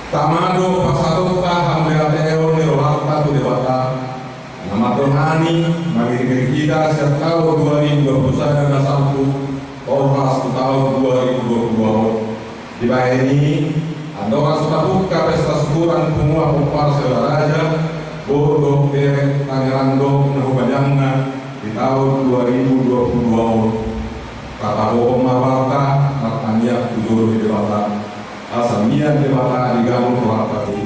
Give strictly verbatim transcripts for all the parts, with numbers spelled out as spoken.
Tama do pasahatonta hamuliateon ni rohanta tu Debata, na mandongani, mangiringiring hita sian taon dua ribu dua puluh sada na salpu, horas tu taon dua ribu dua puluh dua on. Dibahen i, andorang so tapungka pesta syukuran punguan pomparan saudara raja, boru dohot bere, tangerang dohot na humaliangna di taon dua ribu dua puluh dua on, tapaboa ma rohanta martangiang tu jolo ni Debata. Asa mian Debata di ganup rohanta i.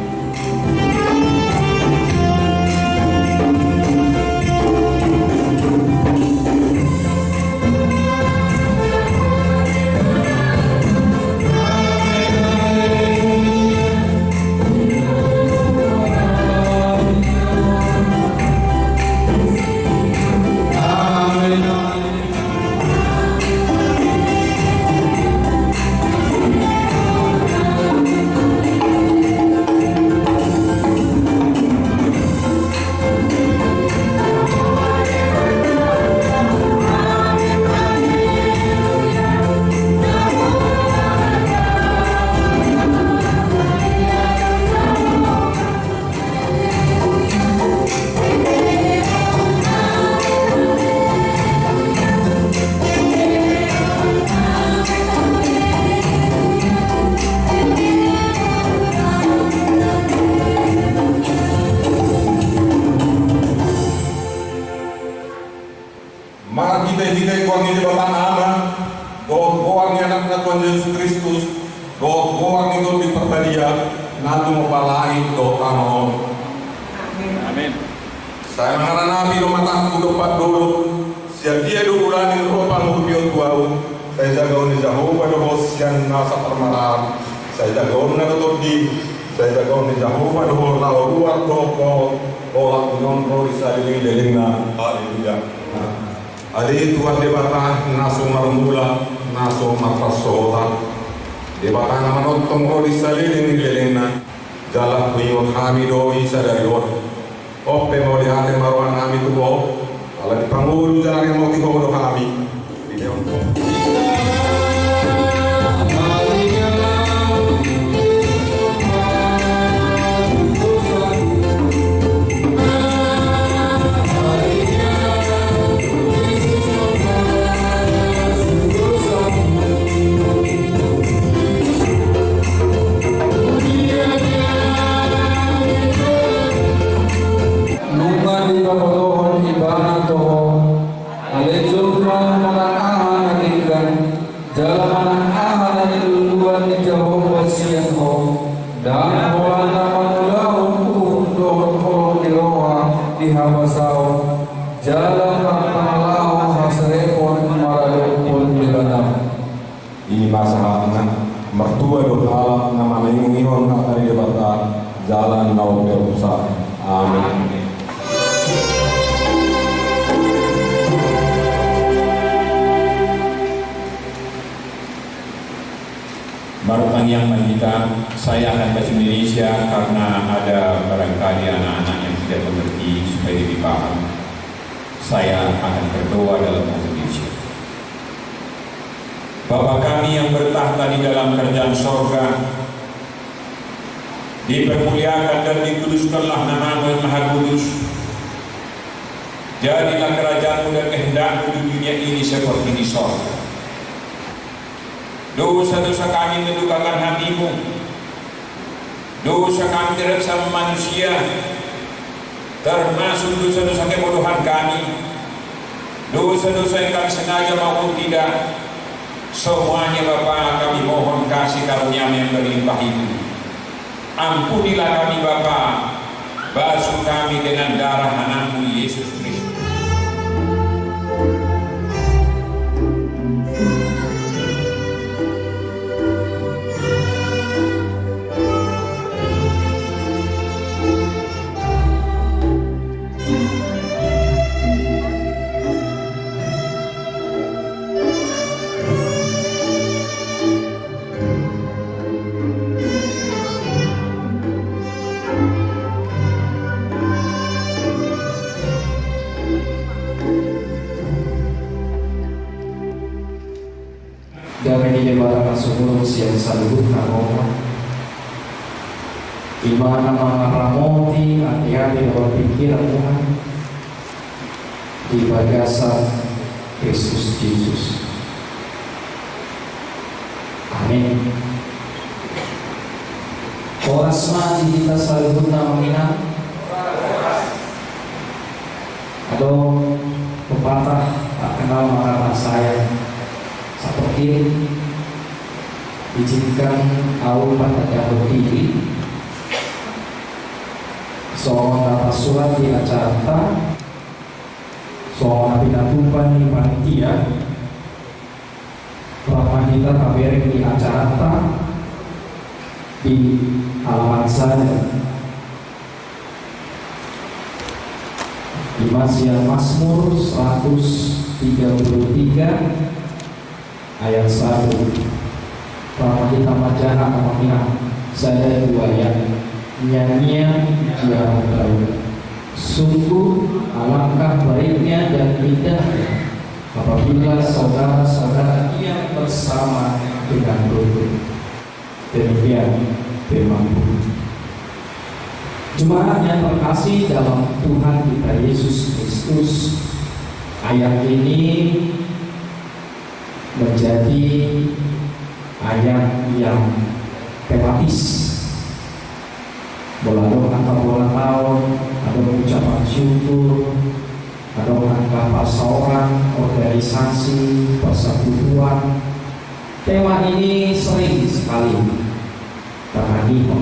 Marhitehite goar ni Debata Ama, dohot goar ni Anakna Tuhan Jesus Kristus, dohot goar ni Tondi Parbadia, na tumompa langit dohot tano on. Amin. Sai mangaranapi do matangku dompak dolok, sian dia do ulaning roham hupiot tu ahu, sai jagaon ni Jahowa do ho sian nasa parmaraan, sai jagaonna do tondim, sai jagaon ni Jahowa do ho laho ruar dohot tohot, olat ni on ro di salelenglelengna. Haleluya. Ale Tuhan Debata, na so marmula, na so marpansohotan, Debata na manongtong ro di salelenglelengna, jala huingot hami do i sadari on. On pe mauliate ma rohanami tu Ho, ala dipangolu jala diramoti Ho do hami. Nunga dipabotohon Ibana tu ho, ale jolma manang aha na denggan, jala manang aha na niluluan ni Jahowa sian ho, ndang holan na mangulahon uhum dohot holong ni roha di habasaon, jala marpangalaho haserepon maradophon Debata. I ma sahatna, martua do halak na manaimungihon hata ni Debata, jala na umpeopsa. Amin. Martangiang ma hita, saya akan bahasa Indonesia karena ada barangkali anak-anak yang tidak mengerti, supaya lebih paham. Saya akan berdoa dalam bahasa Indonesia. Bapa kami yang bertakhta di dalam kerajaan sorga, dipermuliakan dan dikuduskanlah nama-Mu yang maha kudus. Jadilah kerajaan-Mu dan kehendak-Mu di dunia ini seperti di sorga. Dosa-dosa kami mendukakan hatimu. Dosa kami terhadap sesama manusia, termasuk dosa-dosa kebodohan kami. Dosa-dosa yang kami sengaja maupun tidak, semuanya Bapa kami mohon kasih karunia-Mu yang berlimpah itu. Ampunilah kami Bapa, basuh kami dengan darah Anak-Mu Yesus Kristus. Dame ni Debata na sumurung sian saluhut na roha, i ma na mangaramoti ateate dohot pingkiranmuna di bagasan Kristus Jesus. Amin. Horas ma di hita saluhutna, Amang Inang. Adong pepatah tak kenal maka tak sayang. Sapertin, izinkan ahu patandahon diri songon na tarsurat di acaranta, songon na pinatupa ni panitia. Rap ma hita tabereng di acaranta di halaman sada. I ma sian Mazmur seratus tiga puluh tiga ayat satu. Rap ma hita manjaha, Amang Inang, sada dua ayat. Nyanyian Ziarah Daud. Sungguh alangkah baiknya dan indahnya apabila saudara-saudara diam bersama dengan rukun. Demikian firman Tuhan. Jemaat yang terkasih dalam Tuhan kita Yesus Kristus, ayat ini menjadi ayat yang tematis. Molo adong angka ulang tahun, adong ucapan syukur, adong Perseorangan, organisasi, persekutuan. Tema ini sering sekali terdengar.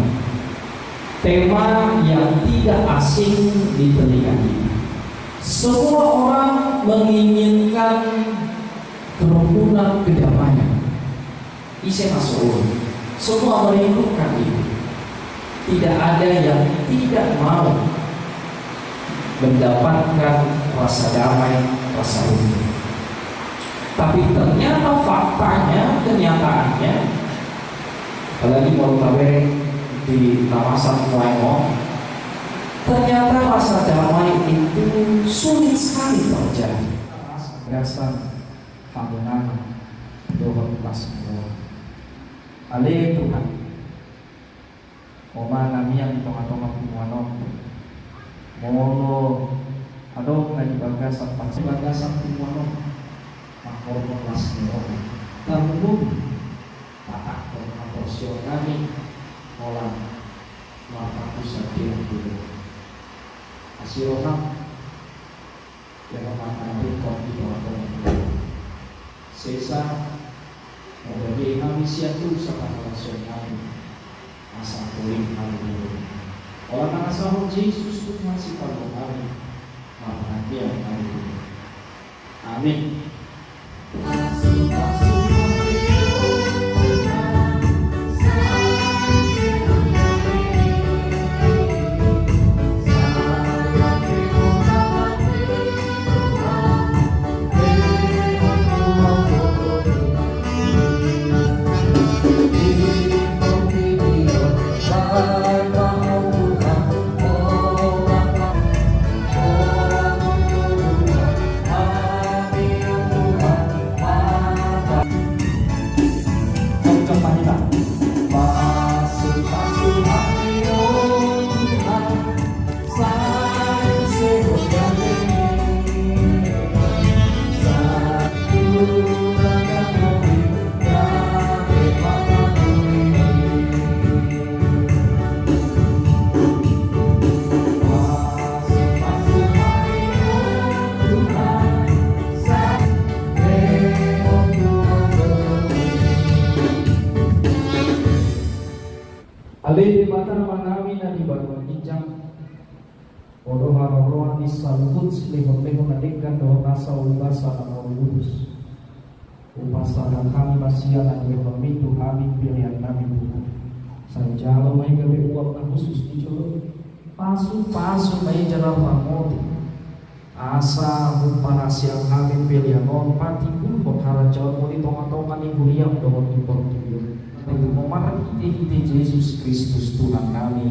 Tema yang tidak asing di telinga kita. Semua orang menginginkan kerukunan, kedamaian. Ise na so olo? Semua merindukan itu. Tidak ada yang tidak mau mendapatkan rasa damai, rasa rukun. Tapi ternyata faktanya, kenyataannya, apalagi molo tabereng di kawasan Kuaimo, ternyata rasa damai itu sulit sekali terjadi. Keras, keras. Hamonangan dohot las ni roha. Ale Tuhan, Ho ma na mian di tonga-tonga punguan on. Molo adong na di bagasan pangsa, bagasan punguan on, manghorhon las ni roha, tarlumobi patakkon haporseaon nami, holan marpangkusan di roha. Asi roham, Jahowa, mangaramoti di tonga-tonga punguan on. Sesa mambege hami sian dosa, pangalaosion hami, asa holong hami di roham. Holan na mangasahon Jesus Tuhan Sipaluah nami, martangiang hami. Amin. Ale Debata Amanami na di banua ginjang, Ho do haroroan ni saluhut silehon-lehon na denggan dohot asa umbasa na mamutus. Hupasahat hami ma sian na nilehonmi tu hami pelean nami tu Ho. Sai jalo ma i gabe uap na hushus di jolom. Pasu-pasu ma i jala ramoti. Asa huparhaseang hami pelean on patimbulhon harajaonmu di tonga-tonga ni huriam dohot ni portibi on. Marhite-hite Jesus Kristus Tuhan nami.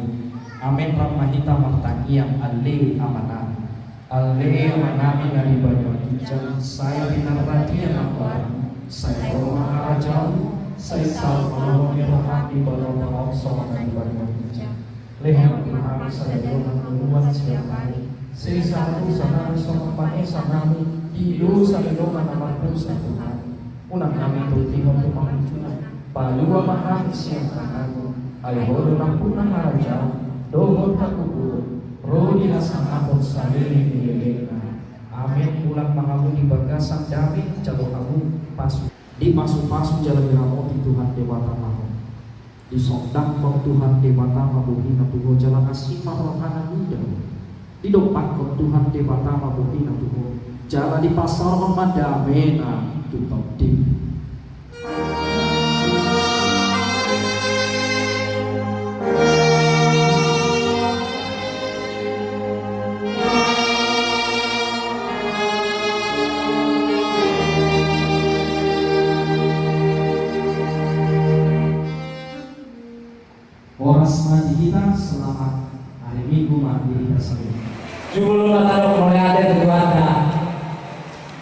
Amen. Rap ma hita martangiang. Ale Amanami. Ale Amanami na di banua ginjang, sai pinarbadia ma goarmu, sai ro ma harajaonmu, sai saut ma lomo ni roham di banua tonga on songon na di banua ginjang. Lehon ma tu hami sadari on hangoluan siapari. Sesa ma dosanami songon panesanami di dosa ni dongan na mardosa tu hami. Unang hami togihon tu pangunjunan. Palua ma hami sian pangago. Ai Ho do nampuna harajaon dohot hagogoon ro di hasangapon saleleng ni lelengna. Amen. Mulak ma hamu di bagasan dame jala hamu pasu. Dipasu-pasu jala diramoti Tuhan Debata ma ho. Disondangkon Tuhan Debata ma bohina tu ho jala asi ma rohana mida ho. Didompakkon Tuhan Debata ma bohina tu ho jala dipasaorhon ma damena tu tondim. Horas ma di hita, selamat hari Minggu ma di hita saluhut. Jumolo ma tadok mauliate tu Tuhanta.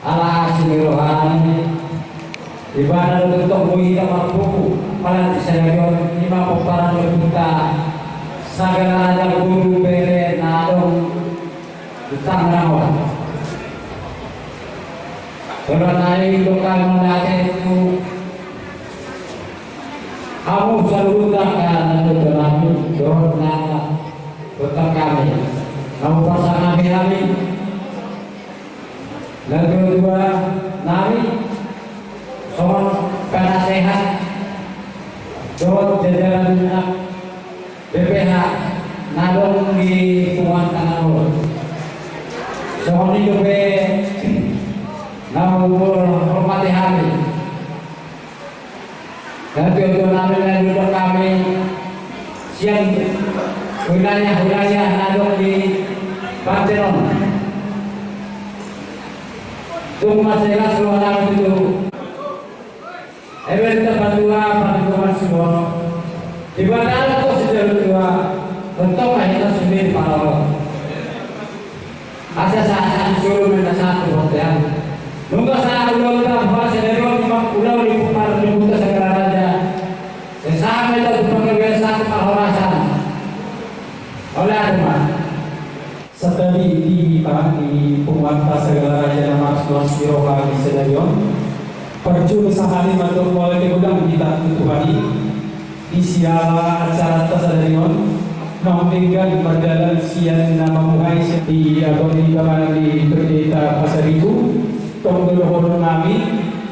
Ala asi ni rohana, Ibana do tongtong boi hita marpungu, ala di sadari on i ma pomparan ni ompunta, sagala raja, guru, bere na adong di tangan on. Jala nai didok hami mauliate tu hamu saluhut angka na ninodo nami dohot na ninodo hami, na hupasangapi hami. Natuatua nami, songon penasehat dohot jajaran B P H na adong di Punguan Tanah Nol. Songon i dope na huhormati hami. Natuatua nami na didok hami sian wilayah-wilayah na adong di Banten on. Tung mansai las roha nami tutu. Eme hita patua, pangidoan sibono. Debata do tong sijalo tua, tongtong ma hita sude diparorot. Asa sahat-sahat ni solu ma na sahat tu bontean. Nunga sahat ulaonta, boha sadari on, di ma-, ulaon ni Pumpar ni Buta Sagala Raja. Sai sahat ma hita tu panggabean, sahat tu parhorasan. Olo, adong ma. Santabi di hita, di punguanta Sagala Raja na marlas ni roha di sadari on. Parjolo sahali ma tong mauliate godang hita tu Tuhan i. Di siala acaranta sadari on, naung denggan mardalan sian na mamuhai sian di agon ni Baman di Pendeta Pasaribu, tong do dohonon nami,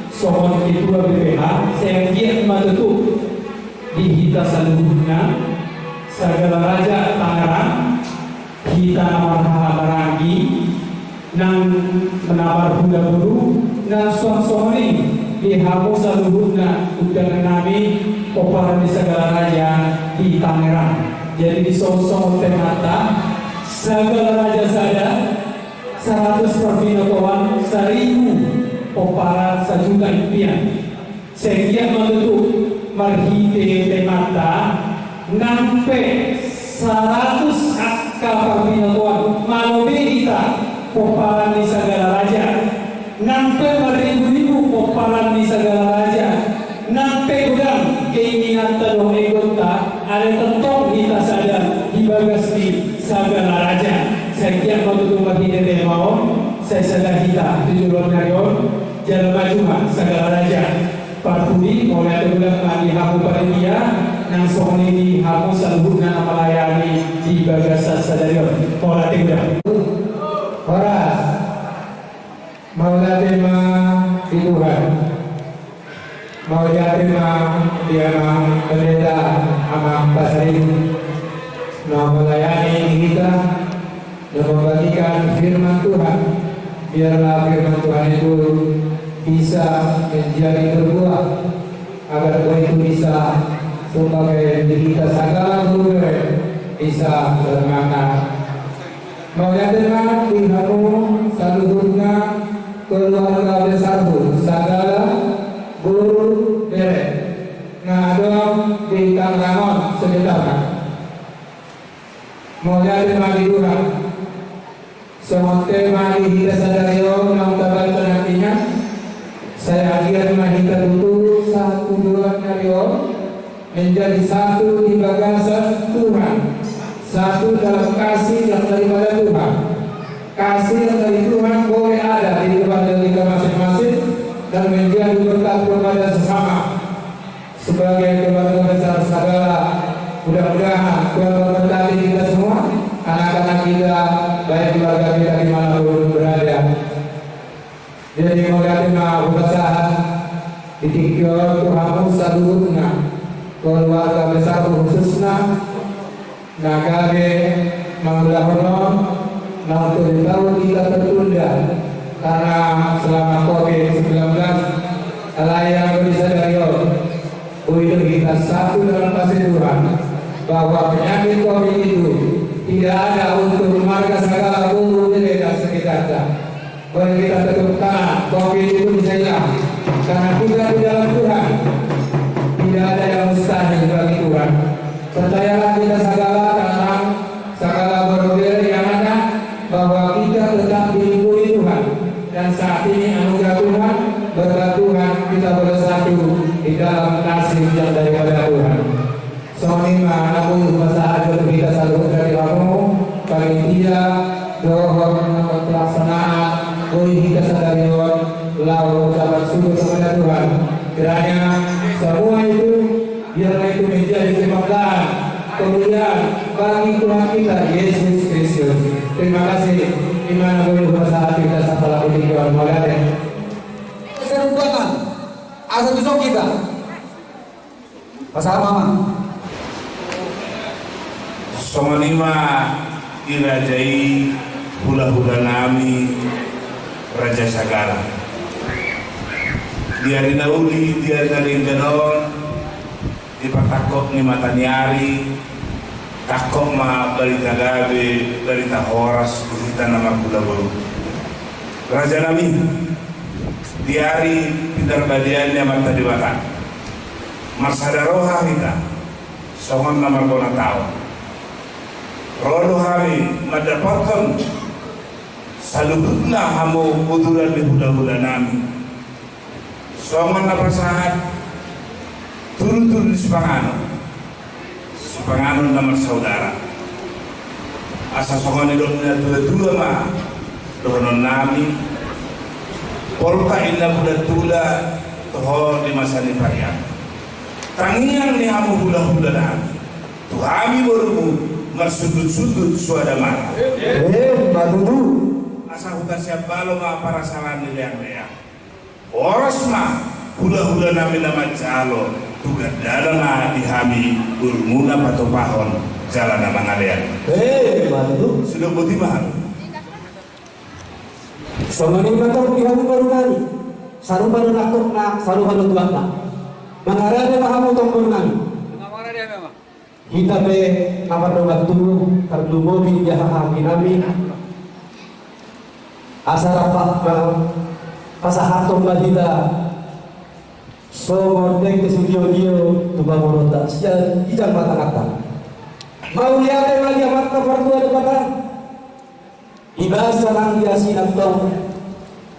songon ketua B P H, sai anggiat ma tutu di hita saluhutna, Sagala Raja Tangerang, hita na marhaha maranggi, nang na marhula boru, nang suang songon i di hamu saluhutna undangan nami, pomparan ni Sagala Raja di Tangerang. Jadi disongosongon temanta, Sagala Raja sada, saratus parbinotoan, saribu pomparan, sajuta impian. Sai anggiat ma tutu marhite temanta, nang pe saratus angka parbinotoan, malo be hita pomparan ni Sagala Raja, nang pe marribu-ribu pomparan ni Sagala Raja, nang pe godang keinginanta dohot egonta, alai tongtong hita sada di bagas ni Sagala Raja. Sai anggiat ma tutu marhite tema on, sai sada hita tu joloan ni ari on, jala maju ma Sagala Raja. Parpudi, mauliate godang ma di hamu panitia, nang songon i di hamu saluhutna na malayani di bagasan sadari on. Mauliate godang. Horas. Mauliate ma di Tuhan. Mauliate ma di Amang Pendeta, Amang Pasaribu, na malayani di hita, na membagikan firman Tuhan. Biarlah firman Tuhan itu bisa menjadi berbuah, agar buah itu bisa sebagai di hita sagala guru bisa bermanfaat. Mauliate ma di hamu saluhutna keluarga besarhu, sagala guru bere na adong di Tangerang on sekitarna. Mauliate ma di Tuhan. Songon tema di hita sadari on naung tabaca nantinya, sai anggiat ma hita tutu sahat tu joloan ni ari on, menjadi satu di bagasan Tuhan, satu dalam kasih yang daripada Tuhan. Kasih yang dari Tuhan boleh ada di keluarga kita masing-masing dan menjadi berkat kepada sesama. Sebagai keluarga besar Sagala, mudah-mudahan Tuhan memberkati kita semua, anak-anak kita, baik keluarga kita dimanapun berada. Jadi, mauliate ma hupasahat di tingki on tu hamu saluhutna, keluarga besar khususna, na gabe mangulahon on, na untuk di tahun kita tertunda karena selama covid sembilan belas, alai anggo di sadari on, boi do hita satu dalam kasih Tuhan, bahwa penyakit covid itu tidak ada untuk marga Sagala, boru, bere dan sekitarna. Mari kita tepuk tangan, covid itu bisa hilang. Karena kita di dalam Tuhan, tidak ada yang mustahil bagi Tuhan. Percayalah kita Sagala, Tangerang, Sagala, boru, bere yang ada, bahwa kita tetap dilindungi Tuhan. Dan saat ini anugerah Tuhan, berkat Tuhan, kita boleh satu di dalam kasih yang daripada Tuhan. Songon i ma na boi hupasahat tu hita saluhutna di hamu panitia dohot na pelaksanaan, boi hita sadari on laho ucapan syukur kepada Tuhan. Kiranya semua itu, biarlah itu menjadi kebanggaan, kemuliaan bagi Tuhan kita Yesus Kristus. Terima kasih. I ma na boi hupasahat tu hita saluhutna di hamu. Tusuk kita. Pasahat ma. Songon i ma di raja i, hula-hula nami, Raja Sagala. Di ari na uli, di ari na denggan on, di patangkok ni mata ni ari, tangkok ma barita gabe, barita horas tu hita na marhula boru. Raja nami, di ari pinarbadean ni Amanta Debata, marsada roha hita songon na marbona taon. Ro do hami mandapothon saluhutna hamu uduran ni hula-hula nami. Songon na pasahat tudu-tudu ni sipanganon, sipanganon na marsaudara. Asa songon nidok ni na tua-tua ma dohonon nami: Poltak inna bulan tula, toho di masa ni parian. Tangiang ni hamu hula-hula nami, tu hami borumu marsundut-sundut suada mara. Emma tutu. Asa hukasian balo ma parasalan ni leang-leang. Horas ma hula-hula nami na manjalo, tu gandana ma di hami borumuna patupahon jala na mangalean. Emma tutu. Sidok boti ma hami. Songon i ma tong di hamu boru nami, sarupa do nangkokna, sarupa do tuatna. Mangarade ma hamu tong boru nami. Hita pe na mardongan tubu, tarlumobi di haha hami nami. Asa rap ma, pasahathon ma hita songon dengke sidio-dio tu pamoruonta sian ginjang batanganta. Mauliate ma di Amanta Martua Debata. Di bagasan anggias i nantong,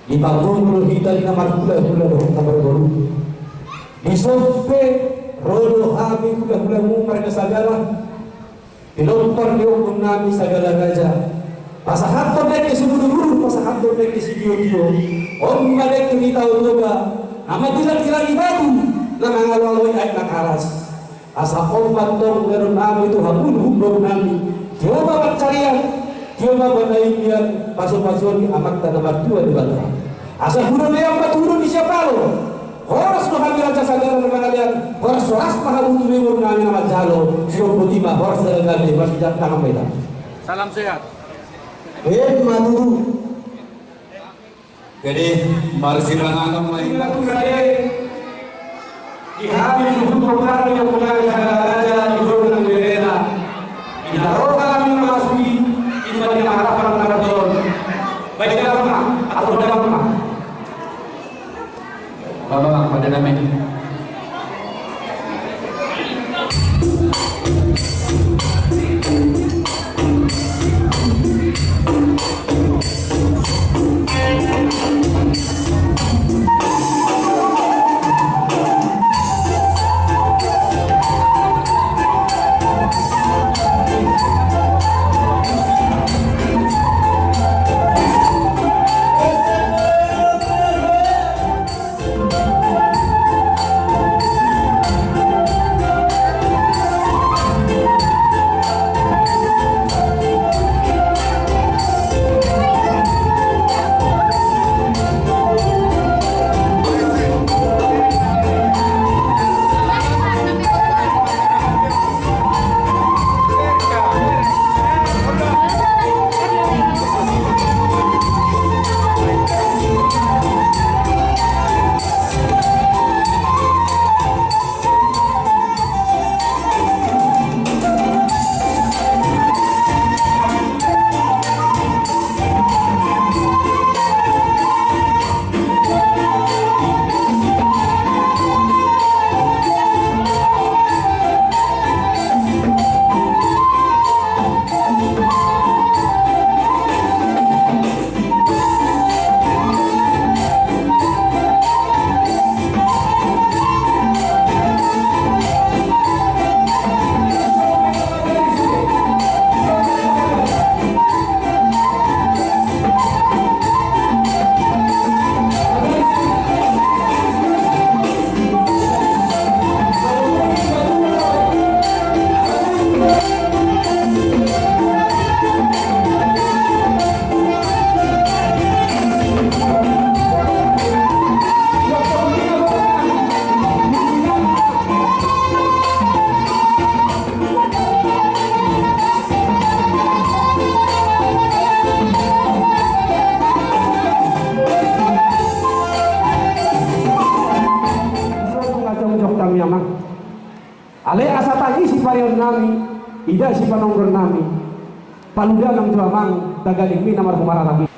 di pangulu hita di na marhula-hula dohot na marboru. Dison pe ro do hami hula-hulamu marga Sagala, di lompar ni ombun nami Sagala Raja, pasahathon dengke sibudur-budur, pasahathon dengke sidio-dio. On ma dengke ni Tao Toba, na mandilang-dilangi batu, na mangalo-aloi aek na karas. Asa on ma tong dohonon nami tu hamu boru nami: Tio ma pansarian, tio ma pandaingian, pasu-pasu ni Amanta na Martua Debata. Asa hudon ni Amanta, hudon ni sian balo. Horas do hami Raja Sagala na mangalean, horas-horas ma hamu tu boru nami na manjalo. Sidok boti ma, horas jala gabe, marsijahat tangan ma hita. Salam sehat. Emma tutu. Jadi, marsipanganon ma hita. Di hami suhut pomparan ni ombun nami Sagala Raja di Boru nang Berena. Di na ro hami mamasuki, di na di na marapar na mardohon. Baik, damang ma, atur damang ma. Baik, damang ma, damang ma. Parion nami, ida sipanongkon nami, palu damang tu amang, tagading mi na marhumararap i.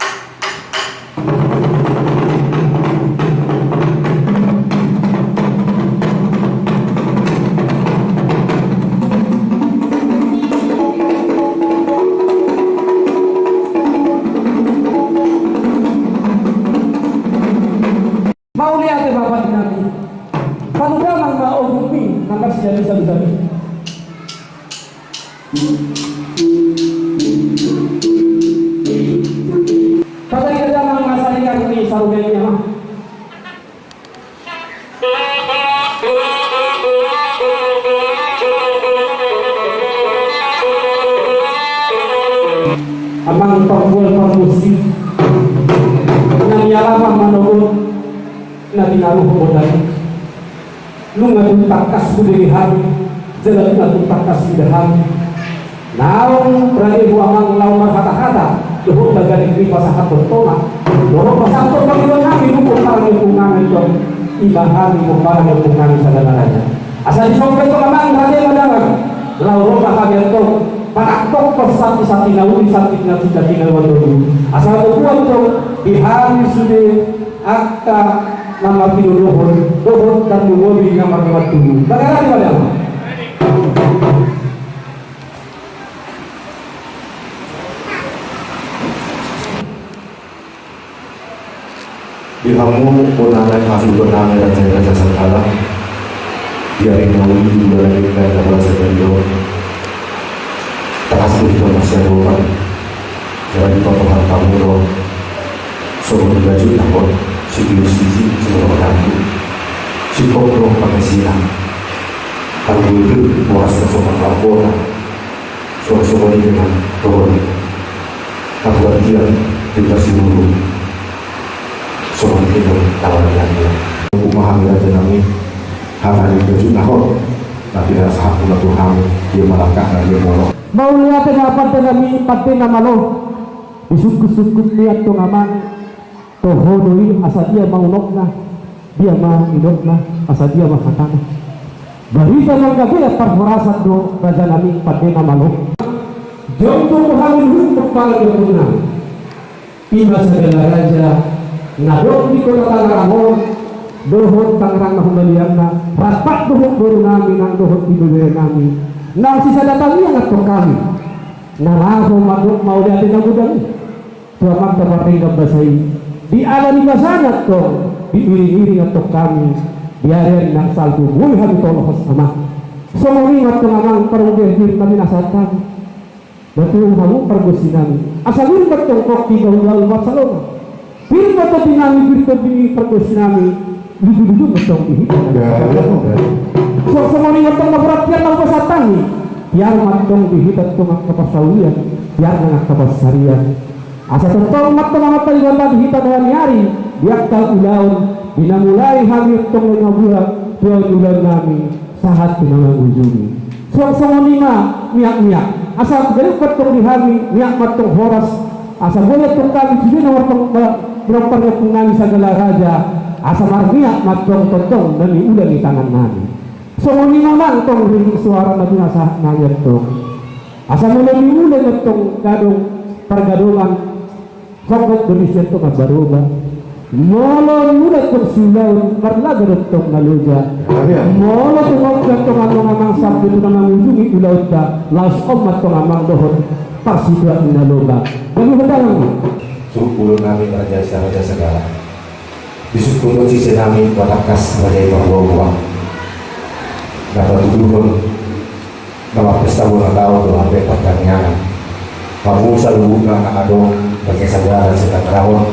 Mauliate ma pande nami. Palu damang ma ogung mi na marsialusalusan i. Palu damang ma saringar ni sarugian i, amang. Amang Panggual Pargonsi, na nialap manogot na tinaruhon bodari. Nunga tung tangkas hudengehon, jala nunga tung tangkas hudahon. Naung rade hu amang laho marhatahata dohot tagading ni pasahathon tona dohot pasahathon pangidoan nami, dohot parngarantoan nami, tong ima hami dohot parngarantoan nami Sagala Raja. Asa dison pe tong amang rade ma damang, laho ro ma hami antong manangkok pasahat-sahat na uli, sahat na cinta tinaruhon tolu. Asa tutu antong di hami sude angka na martinodohon dohot tarlumobi na marnimat tubu. Mangarade ma damang. Di hamu bona nami, hasuhuton nami, raja-raja sangkala, di ari na uli, di bulan na uli, na uli, na uli, na uli, tangkas do hita marsiadopan. Jala ditotohon hamu do songon baju na hot, sitiur sisi, songon batu, singkop do pangisina. Hamu do boras do songon rambona. Songon i ma dohot habuat dia di parsiulu. Songon i ma tawaran dia. Huhut ma hami raja nami, hata ni baju na hot na pinasahat muna tu hami, dia ma langkatna, dia ma molo. Mauliate ma pande nami, pande na malo. Disungkun-sungkun ni antong amang. Toho do i asa dia ma unokna, dia ma nidokna, asa dia ma hatana. Barita manggabean parhorasan do raja nami, pande na malo. Jongjong do hami luhut pomparan ni ompunami. Ima Sagala Raja na adong di kota Tangerang on dohot Tangerang na humaliangna, rap dohot boru nami nang dohot ibebere nami. Nang sisada tangiang antong hami na laho mandok mauliate na godang i. Tu amanta pardenggan basa i, di ala ni basana antong diiring-iring antong hami di ari-ari na salpu, boi hami toloshon amang. Songon i ma antong amang parungkir-ungkir na pinasahat hami. Datu hamu pargonsi nami, asa pir ma antong pongki bahulbahul pansalongan. Pir ma tondi nami, pir tondi ni pargonsi nami, luju-luju ma antong di hita. Songon i ma antong na borat tiar na hupasahat hami, tiar ma antong di hita antong angka parsaulian, tiar nang angka pansarian. Asa tongtong ma antong Amanta Debata di hita dohot ni ari, di angka ulaon di na mulai hami antong na nabuha tu ulaon nami sahat tu na mangujungi. Suang songon i ma miak-miak, asa gabe ma antong di hami miak ma antong horas, asa boi antong hami sude na marpang-, ma-, marpangapung nami Sagala Raja, asa marmiak ma antong tongtong na niula ni tangan nami. Songon i ma antong ringgit suara na pinasahat nami antong. Asa molo niula antong gadong pargadongan, songgot do disi antong ambaroba. Molo niula antong siulaon, marlaga do antong na loja. Molo tumompa antong amang, amang sampe tu na mangujungi ulaonta, laos on ma antong amang dohot parsituak ni na loba. Gabe hata amang. Suhut boru nami raja, raja Sagala. Disungkun do sise nami, patangkas raja i marboaboa. Na patuduhon na marpesta ulang tahun dohot partangiangan. Hamu saluhutna na adong raja Sagala sian Tangerang on,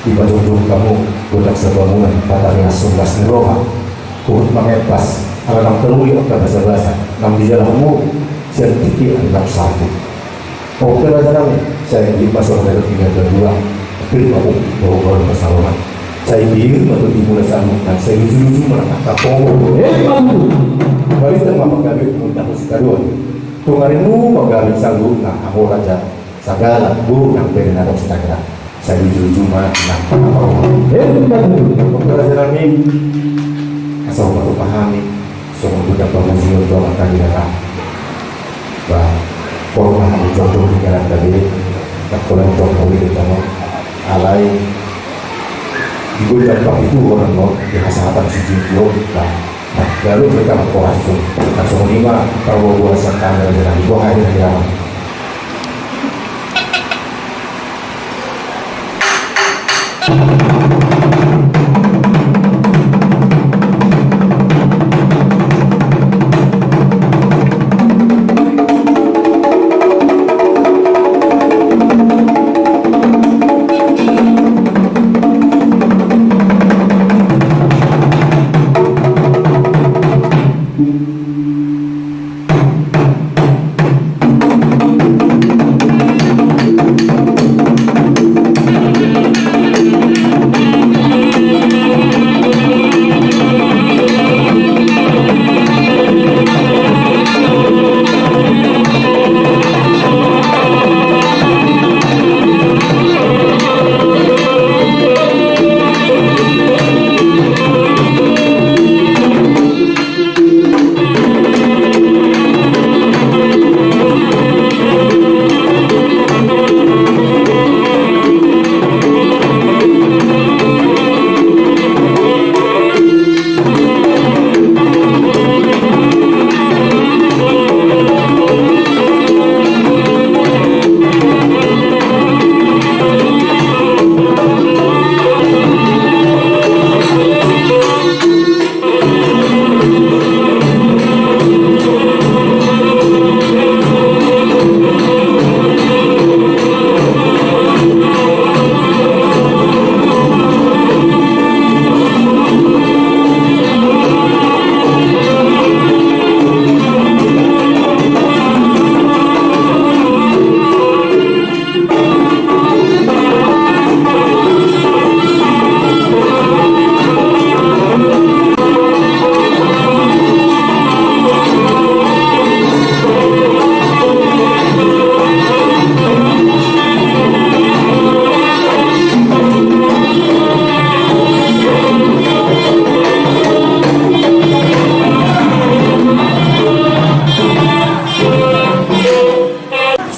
dipajongjong hamu gondang sabangunan, patarnias sondas ni roha. Huhut mangimpas ala naung taruli angka basabasa naung dijalo hamu sian tingki ari naung salpu. Oke raja nami, sai pir ma songon na nidok ni natuatua. Pir ma pongki bahulbahul pansalongan. Sai pir ma tondimuna saluhutna, sai lujuluju ma nang angka pogu. Emma tutu. Barita ma panggabean tu muna, tu sitadoan. Tung arimu ma gabe saluhutna, hamu raja Sagala, boru nang bere na adong sian Tangerang. Sai lujuluju ma nang angka pogu. Emma tutu. Oke raja nami, asa hupatupa hami songon gondang pamujion tu Amanta Debata. Tolong hami jotjot di jalan tadi, tak boleh tolong kami di tengah. Alai di gudang pak itu orang no, di hasahatan si Jinjo, nah, nah, lalu mereka mengkoras tu, nah, songon i ma, kalau gua sakana dengan gua hari yang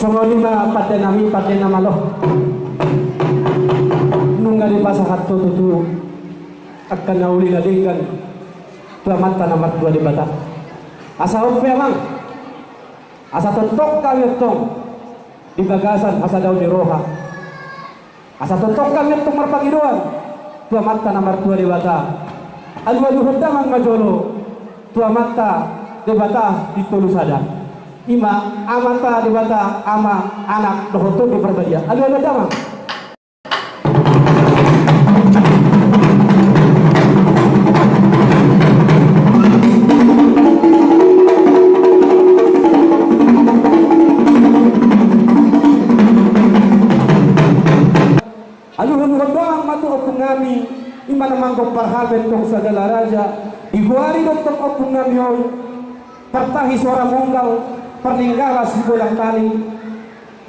Songon i ma pande nami, pande na malo. Nunga dipasahat ho tutu angka na uli na denggan tu Amanta na martua Debata. Asa on pe amang, asa tongtong hami antong di bagasan hasadaon ni roha. Asa tongtong hami antong marpangidoan tu Amanta na martua Debata. Alualuhon damang ma jolo tu Amanta Debata di tolu sada. I ma Amanta Debata, Ama, Anak, dohot Tondi Parbadia. Alualuhon damang. Alualuhon damang ma tu ompung nami, i ma na manggompar hami antong sagala raja. Digoari do antong ompung nami on, partahi suara munggal, parninggala sibolang tali,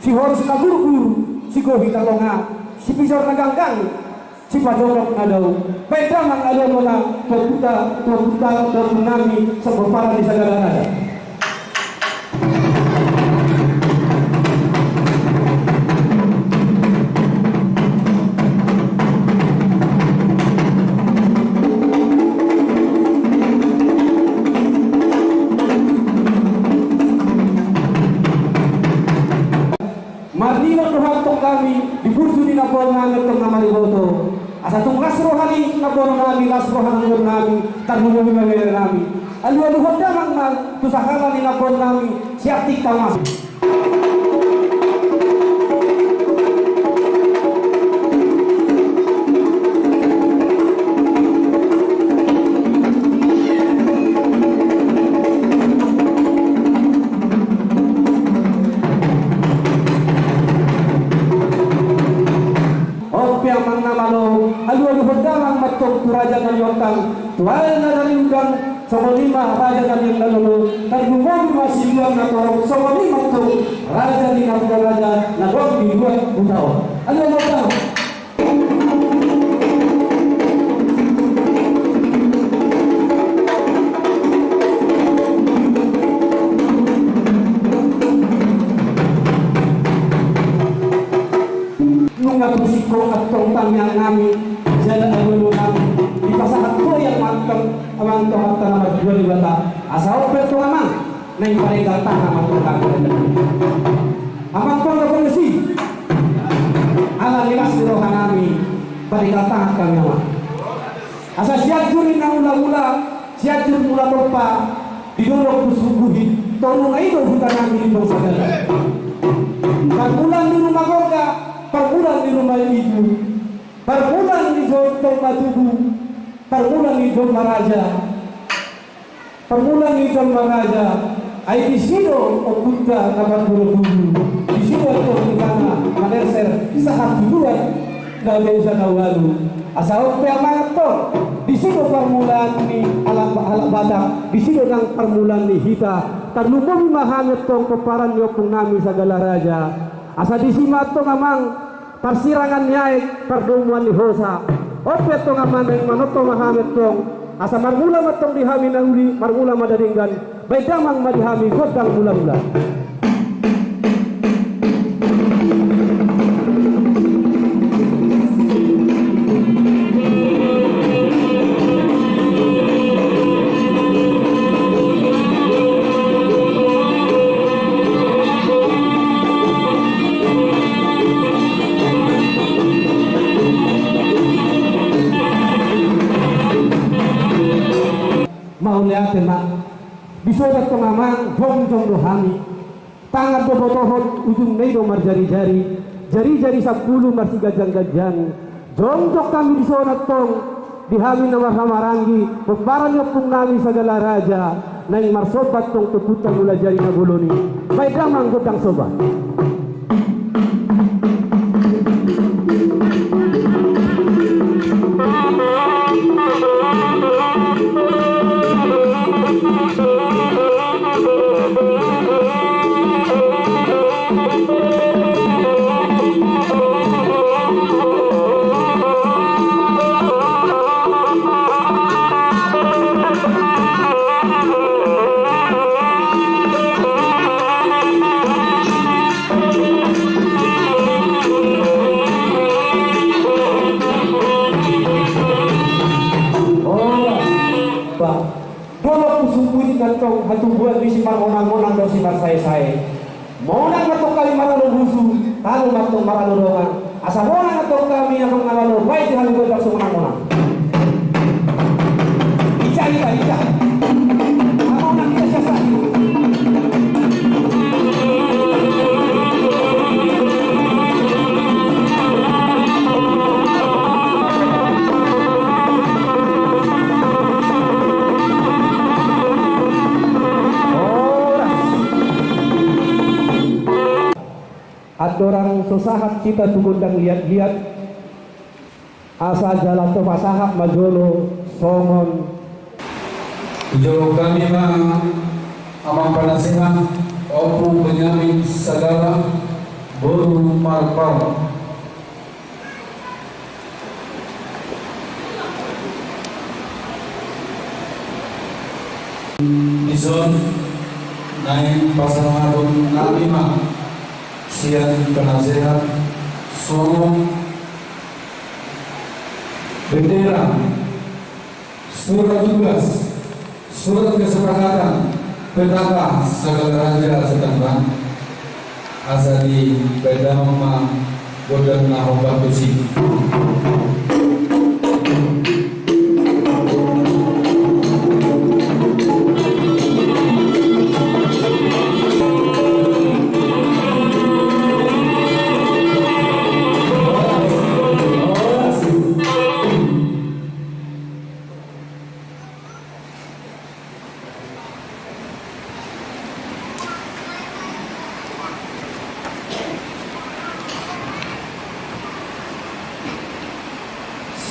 sihorus na gurgur, sigohi na longa, sipijor na ganggang, sipajonok na dao. Baen damang alualuhon damang tu ompunta, tu ompunta, tu ompung nami, sanggomparan ni sagala raja. Marningot roha antong hami di burju ni namboru nami antong na mariboto. Asa tung las roha ni namboru nami, las roha ni namboru nami, tarlumobi ma bere nami. Alualuhon damang ma tu sahala ni namboru nami, Siantik Tamas. On pe amang na malo, alualuhon damang ma antong tu raja na liontang, tu aek na dari udang, songon i ma raja na nian na lolo, tarlumobi ma siluan na torop, songon i ma antong raja ni na raja na adong di luat huta on. Alualuhon damang. Naeng parenggal tangan ma tu hami. Amang panggabean si. Ala ni las ni roha nami, parenggal tangan hami, Amang. Asa Sianjur i na mula-mula, Sianjur Mula Tompa, di dolok Pusuk Buhit, toru na i do huta nami di bangsa Galang. Parmulaan ni Ruma Gorga, parmulaan ni Ruma Igu, parmulaan ni jolma tubu, parmulaan ni jolma raja. Parmulaan ni jolma raja, ai disi do ompunta na marboru tubu, disi do antong hutana manerser sahat tu tuan na besa na ualu. Asa on pe, Amang, antong disi do parmulaan ni halak, halak Batak, disi do nang parmulaan ni hita. Tarlumobi ma hami antong pomparan ni ompung nami Sagala Raja. Asa disi ma antong, Amang, parsirangan ni aek, pardomuan ni hosa. On pe antong, Amang, naeng manortor ma hami antong. Asa marmula ma antong di hami na uli, marmula ma da denggan. Baen damang ma di hami gondang mula-mula. Mauliate ma. Dison antong, Amang, jongjong do hami. Tangan do botohon, ujungna i do marjari-jari, jari-jari sampulu marsiganjang-ganjang. Jongjong hami dison antong, di hami na marhahamaranggi, pomparan ni ompung nami Sagala Raja, naeng marsomba antong tu ompunta Mulajadi Na Bolon i. Baen damang gondang somba. Horas. Ba, dolok Pusuk Buhit i antong hatubuan ni simarmonang-monang dohot simarsae-sae. Monang ma antong hami maralo busu, tano ma antong maralo dongan. Asa monang antong hami, Amang, na malo, baen di hami gondang so monang-monang. Ija, ija, ija. Amang, na ija, ija, ija. Horas. Andorang so sahat hita tu gondang liat-liat, asa jala tapasahat ma jolo songon. Dijou hami ma Amang Panasehat, Ompu Benyamin Sagala, boru Marpaung. Dison naeng pasahaton hami ma sian Panasehat songon bendera, surat tugas, surat kesepakatan, petaka Sagala Raja Setanban. Asa dibaen damang ma gondang na hombar tusi.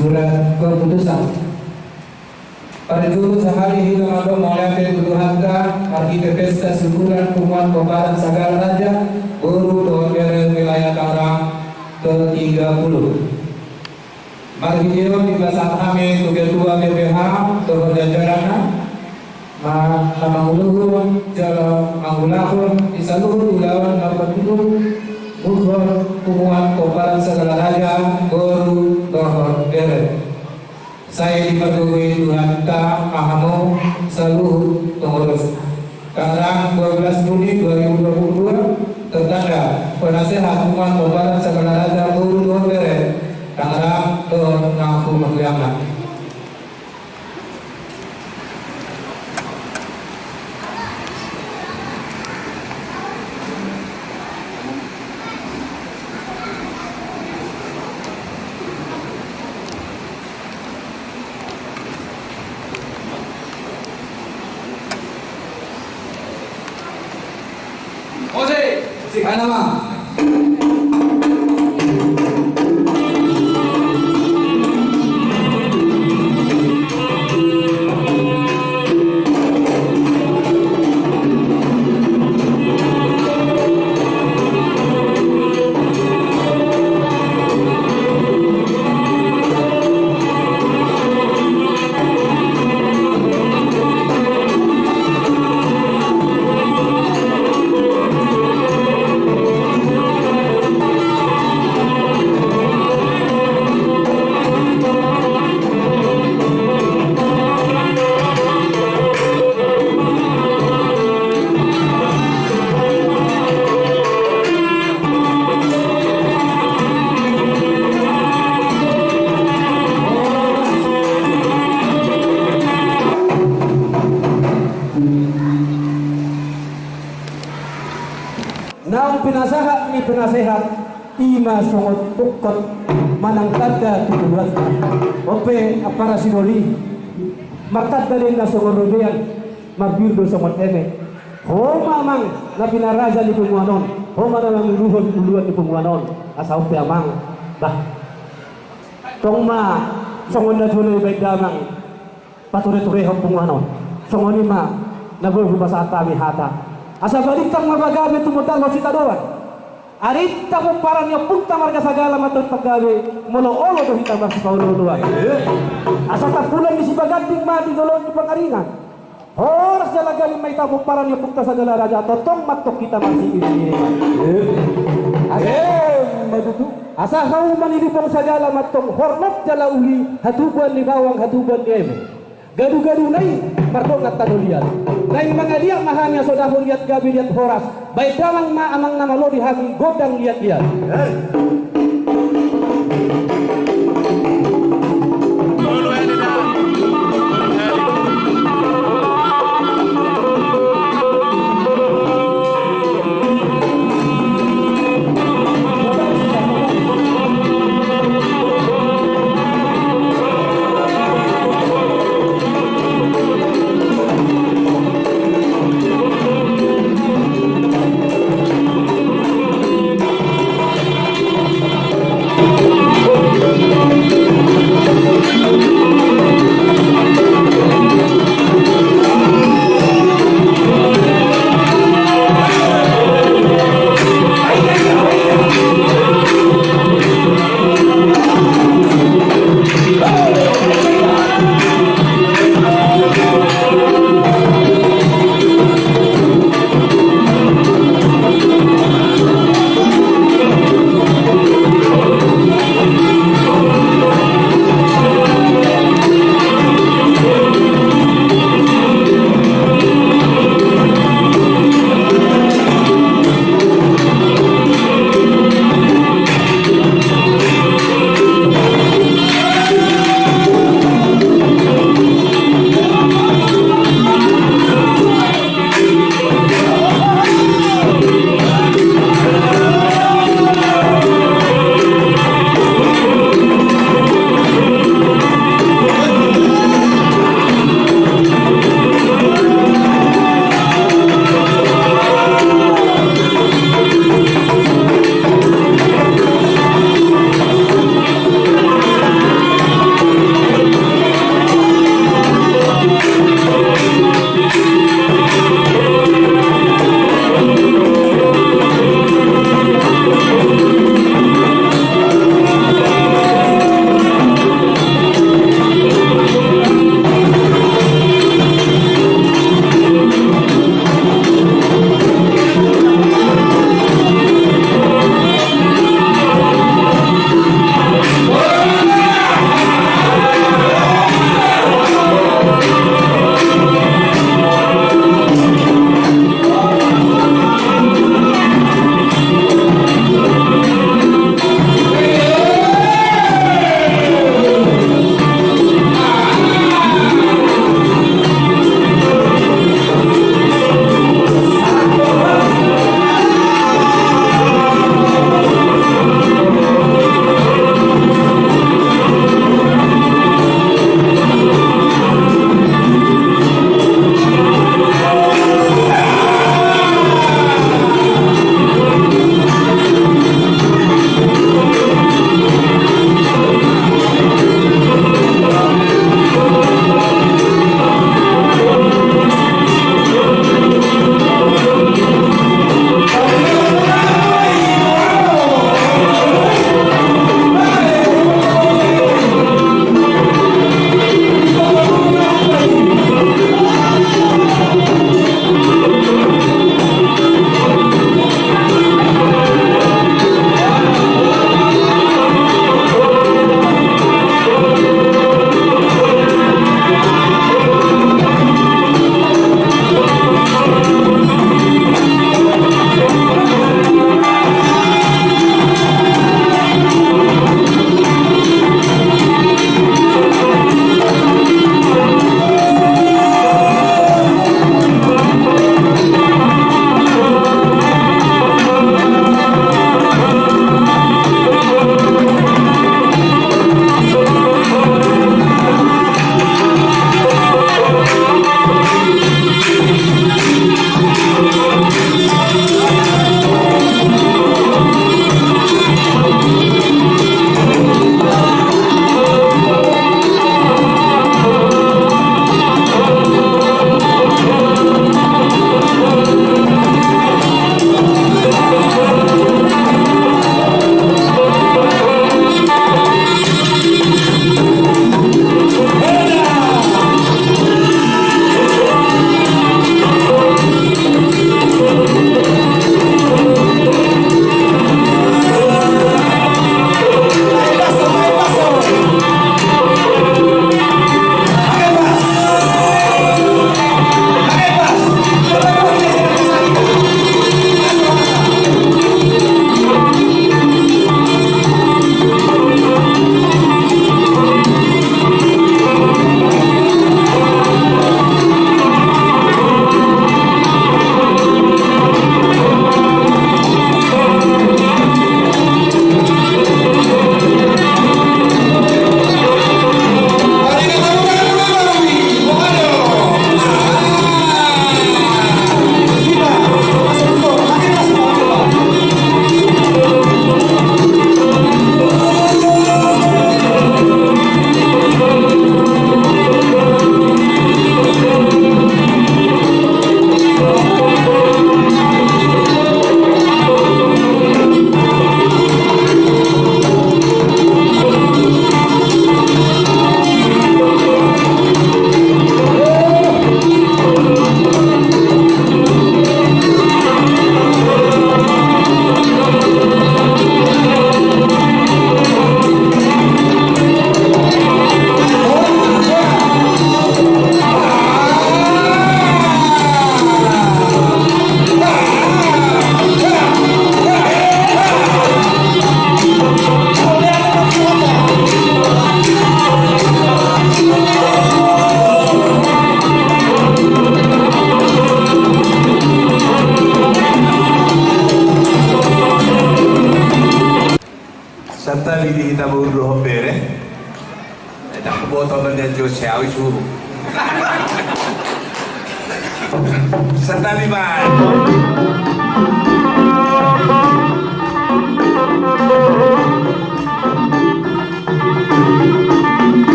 Surat keputusan. Parjolo sahali hita mandok mauliate tu Tuhanta, marhite pesta syukuran punguan pomparan Sagala Raja, boru dohot bere wilayah Tangerang ke tiga puluh. Marhite on dipasahat hami tu ketua B P H dohot jajaranna, na manguluhon jala mangulahon di saluhut ulaon na martudu, muhut punguan pomparan Sagala Raja, boru dohot bere. Sai dipargogoi Tuhanta ma hamu saluhut pengurus. Tangerang, dua belas Juni dua ribu dua puluh dua, tertanggal penasehat umat pembalat segala raja guru dohot bere, Tangerang dohot nang pungkliangan. Naung pinasahat ni penasehat, i ma songon tungkot manang tanda tu ngolunta. On pe ampara sidoli, martanda do ninna songon robean, marbiur do songon eme. Ho ma amang na pinaraja ni punguan on, ho ma na manguluhon uluan ni punguan on. Asa on pe amang, bah, tong ma songon na jolo i baen damang patureturehon punguan on. Songon i ma na boi hupasahat hami hata. Asa balintang ma pagabe tumundalhon sitadoan. Arinta pomparan ni ompunta marga Sagala ma tongtong gabe, molo olo do hita marsipaolooloan. Asa tampulan ni Sibaganding ma di dolok ni Pangaringan. Horas jala gabe ma hita pomparan ni ompunta Sagala Raja, tongtong ma antong hita marsiiringiringan. Asa, asa hauma ni Lipong Sagala ma antong hormat jala uli, hatubuan ni bawang, hatubuan ni eme. Gadugaduna i mardongan tano liat. Naeng mangaliat ma hami asa dapot liat gabe liat horas. Baen damang ma amang na malo di hami gondang liatliat. Potong dia jo siau itu. Santabi, Bang.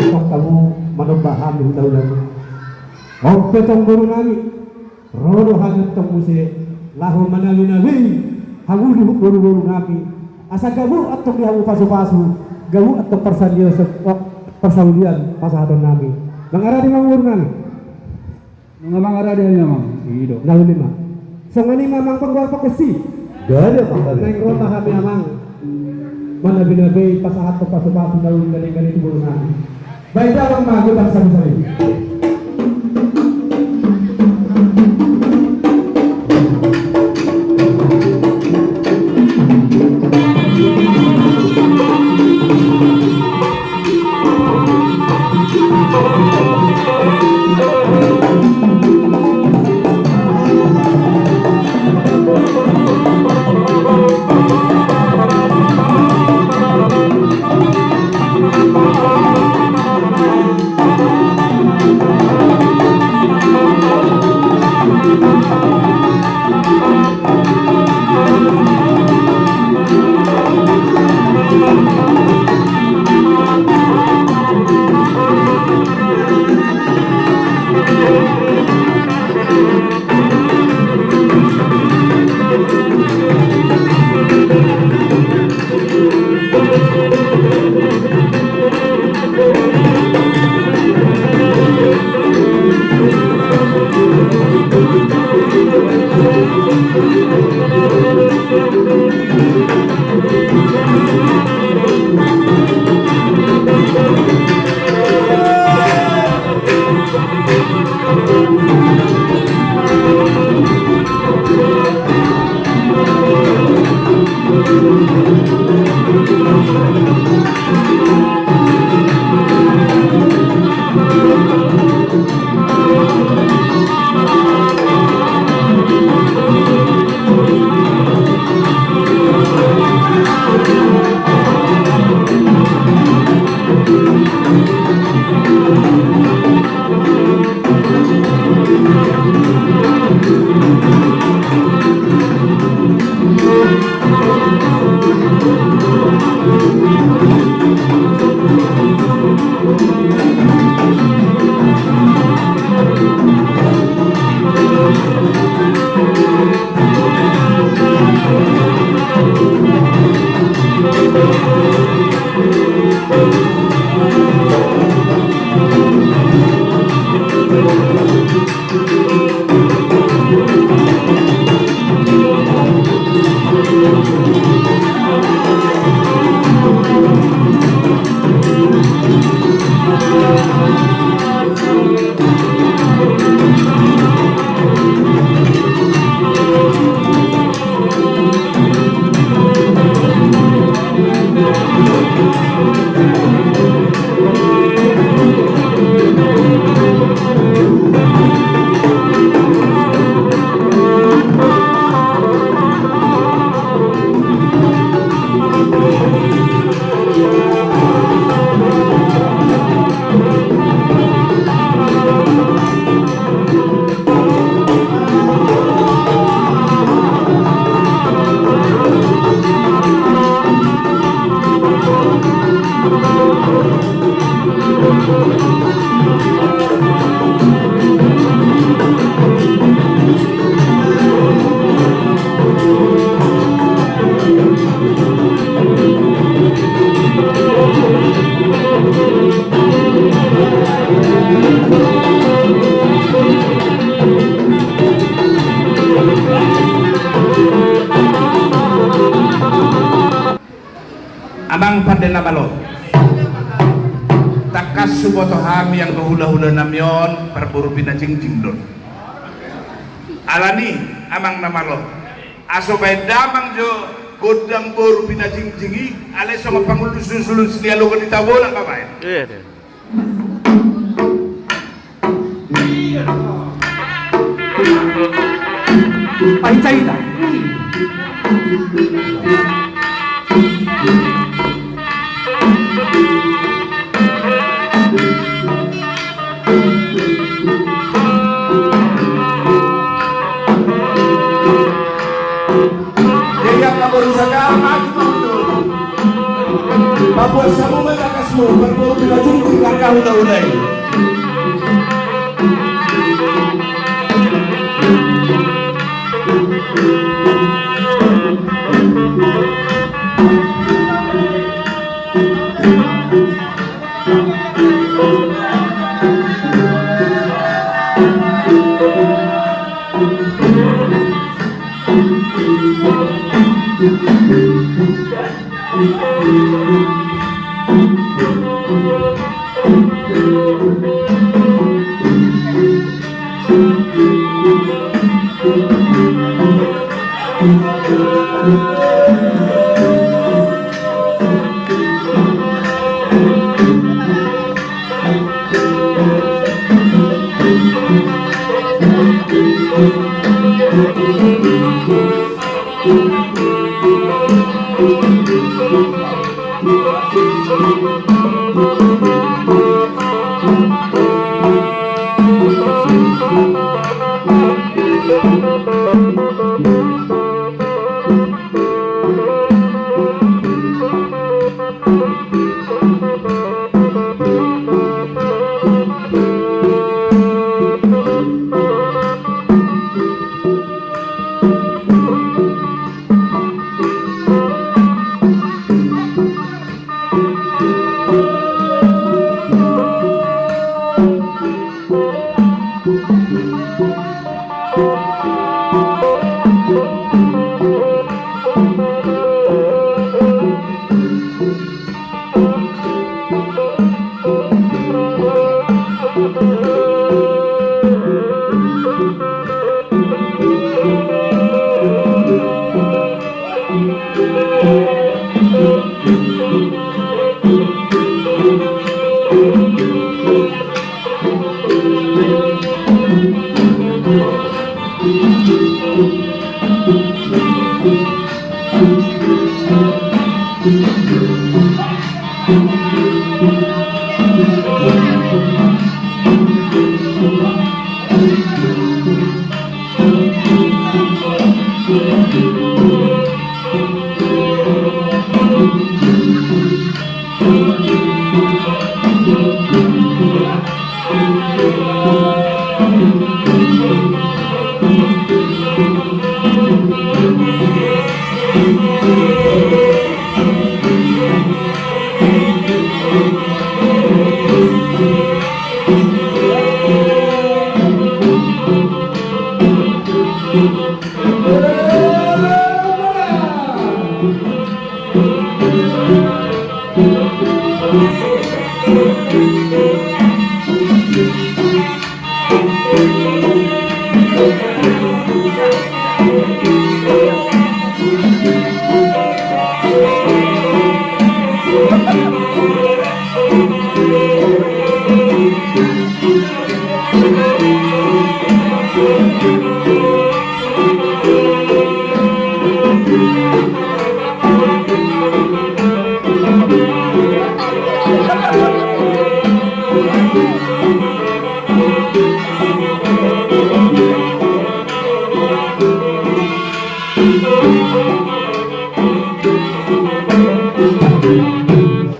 Tong hamu manomba hami hula-hula. On pe tong boru nami. Ro do hami tong muse laho manabinabei hamu dohot boruboru nami. Asa gabur antong di hamu pasupasu, gabur antong parsaulian, pasahaton nami. Mangarade ma boru nami. Nunga mangarade hami amang. I do. Na uli ma. Songon i ma amang panggoar panggonsi. Naeng ro ma hami amang manabinabei pasahathon pasupasu na uli na denggan i tu boru nami. Baen damang ma godang sabi-sabi. Amang pande na malo. Tangkas huboto hami anggo hulahula nami on parboru pinajingjing do. Alani amang na malo. Aso baen damang jo gondang boru pinajingjing i, alai songon pangulus-ulus ni alogo ni tabo nang baen. Iya, iya. Pahitai da. Jadi angka boru sagalang, maju, maju. Papuas hamu ma bagasmu, parboru pinajingjing, angka hulahula i.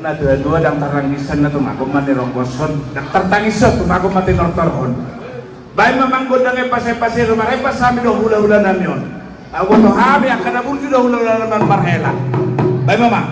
Na dua-dua ndang tartangisan na tumagon ma ni ronggoson, ndang tartangisan tumagon ma tinortor on. Baen ma amang gondang epas-epas i, marempas hami do hulahula nami on. Huboto hami angka na burju do hulahula nami on marhela. Baen ma amang.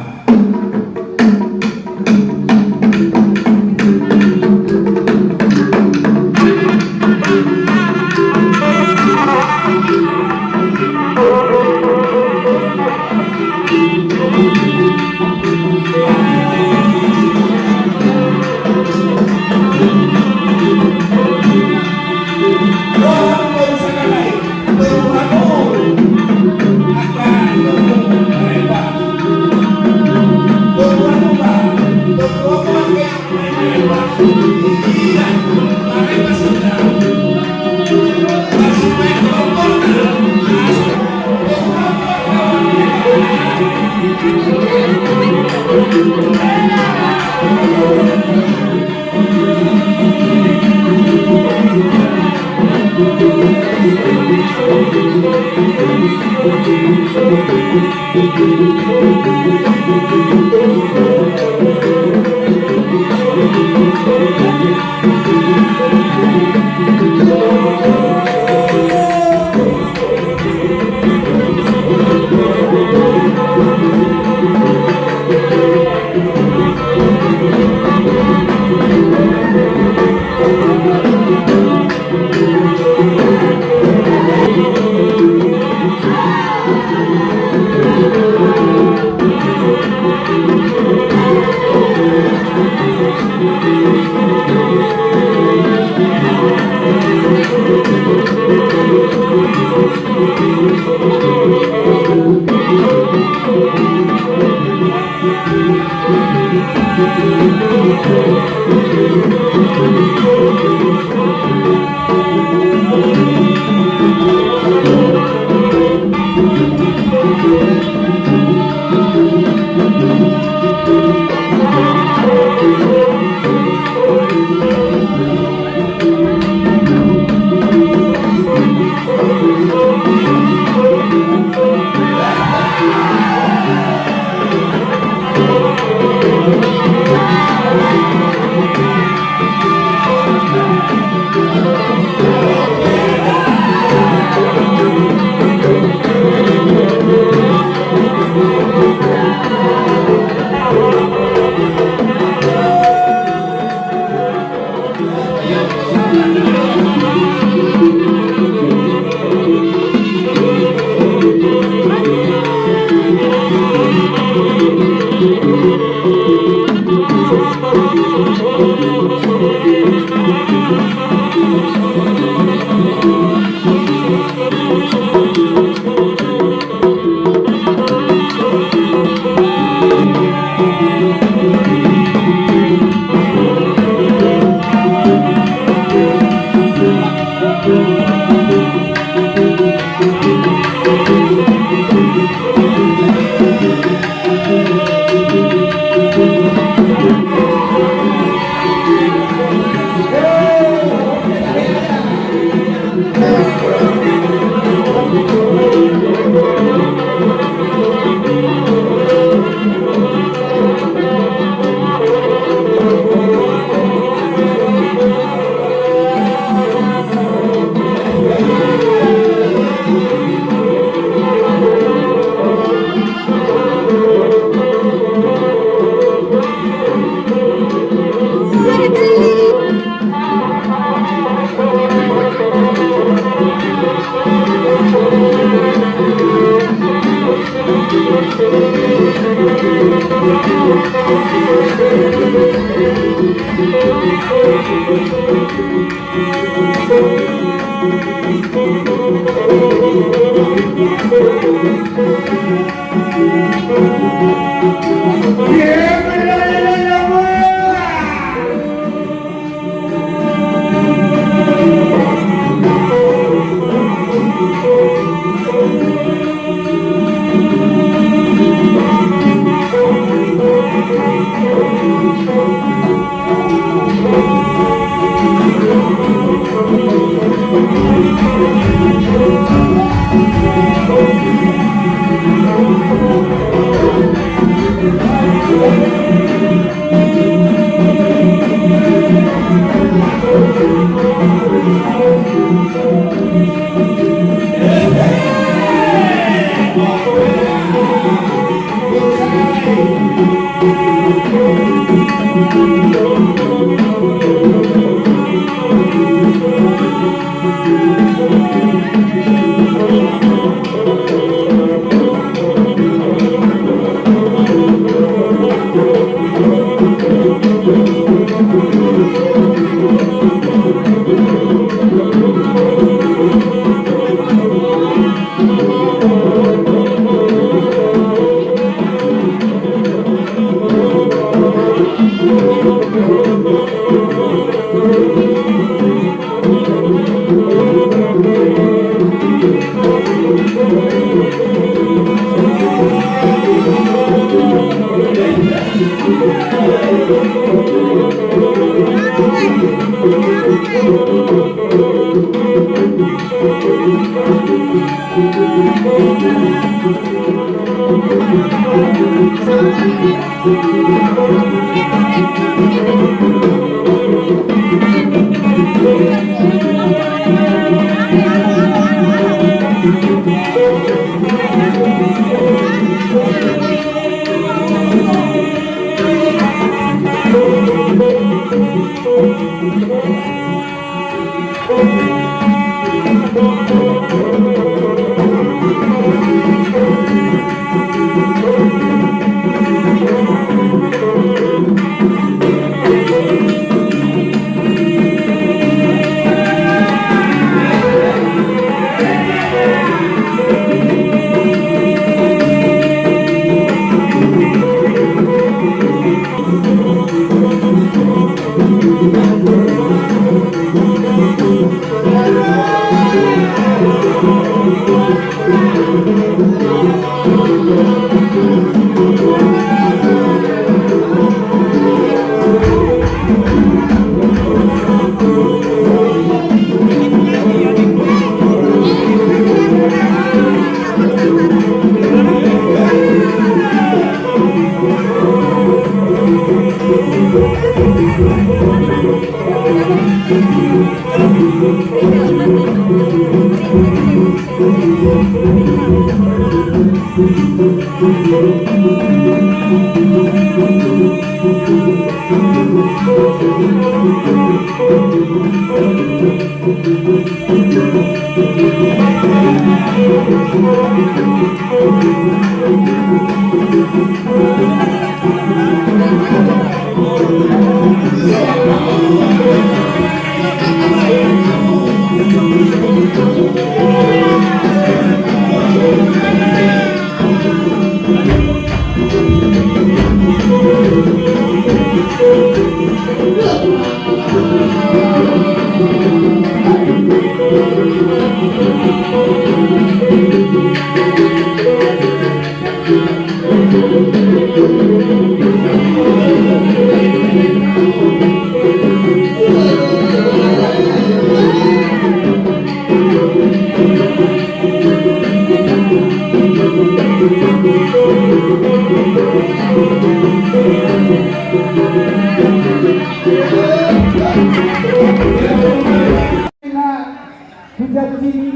Hujanjimi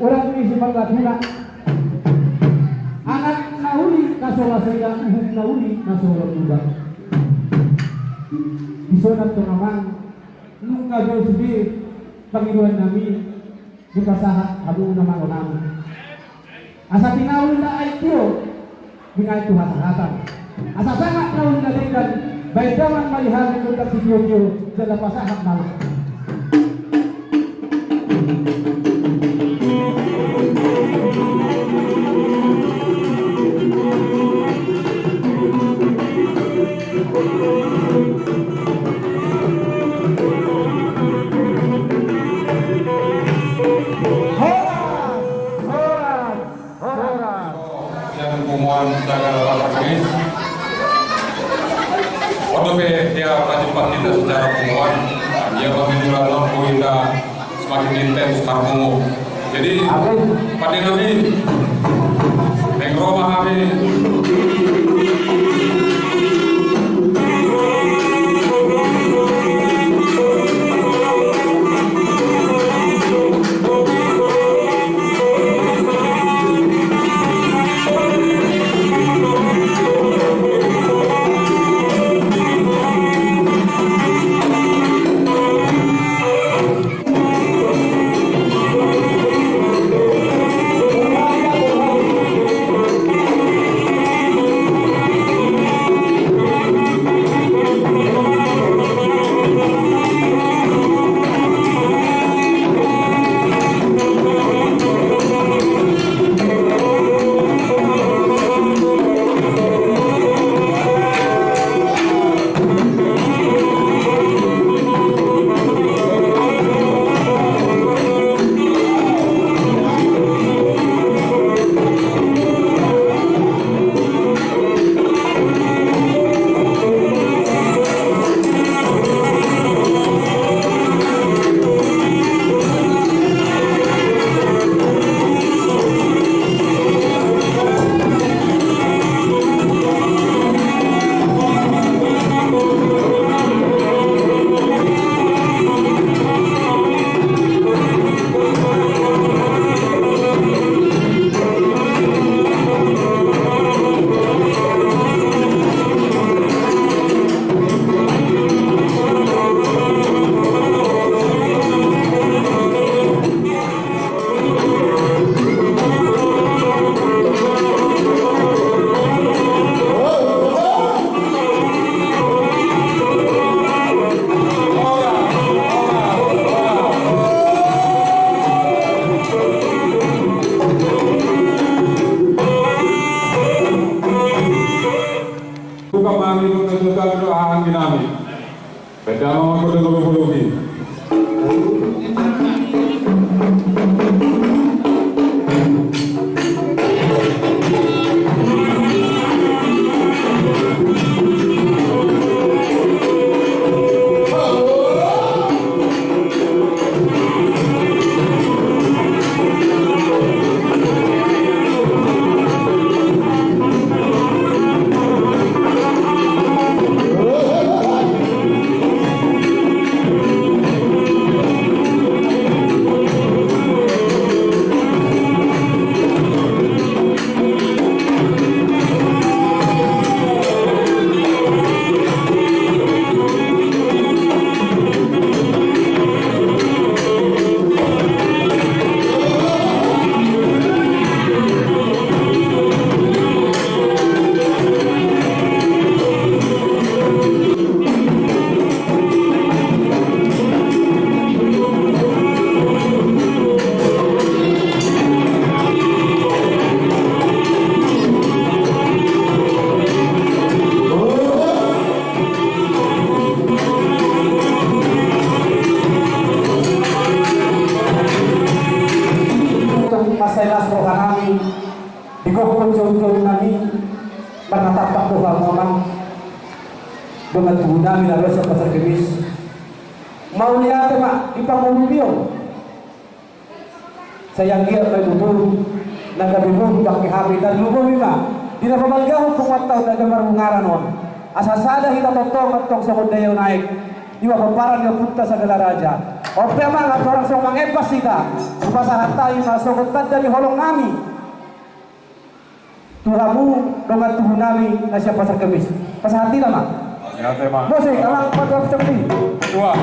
orang ni si Marlatuna. Anak na uli na so laseda, uhum na uli na so lambuda. Dison antong amang, nunga boi sude pangidoan nami, dipasahat hamu na mangonami. Asa tinaul na aek tio, bingaek tu hasahatan. Asa sangap na uli na denggan, baen damang ma di hami gondang sitiotio, jala pasahat ma. Horas! Horas! Horas! Sian punguan Sagal Pasar Kemis. On dope dia berjumpa kita secara punguan. Dia pembimbingan on, kita semakin intens marpungu. Jadi, amin. Pande nami, naeng ro ma hami. Bukan mami, bukan suka, bukan angin nami. Beda mama, bukan bulu-bulu. Mansai las roha nami, di gokhon jou-jou nami, marnatampak do hamu amang, dongan tubu nami na ro sian Pasar Kemis. Mauliate ma di pangurupion. Sai anggiat ma i tutu na gabe bohi bangke hami, tarlumobi ma di na pabalgahon punguanta on na gabe marbungaran on. Asa sada hita tongtong antong songon daion aek, i ma pomparan ni ompunta Sagala Raja. On pe amang, andorang so mangembas hita, hupasahat hami ma songon tanda ni holong nami tu hamu dongan tubu nami na sian Pasar Kemis. Pasahat hita ma. Mauliate ma. Musik, amang, pasahat hami. Dua.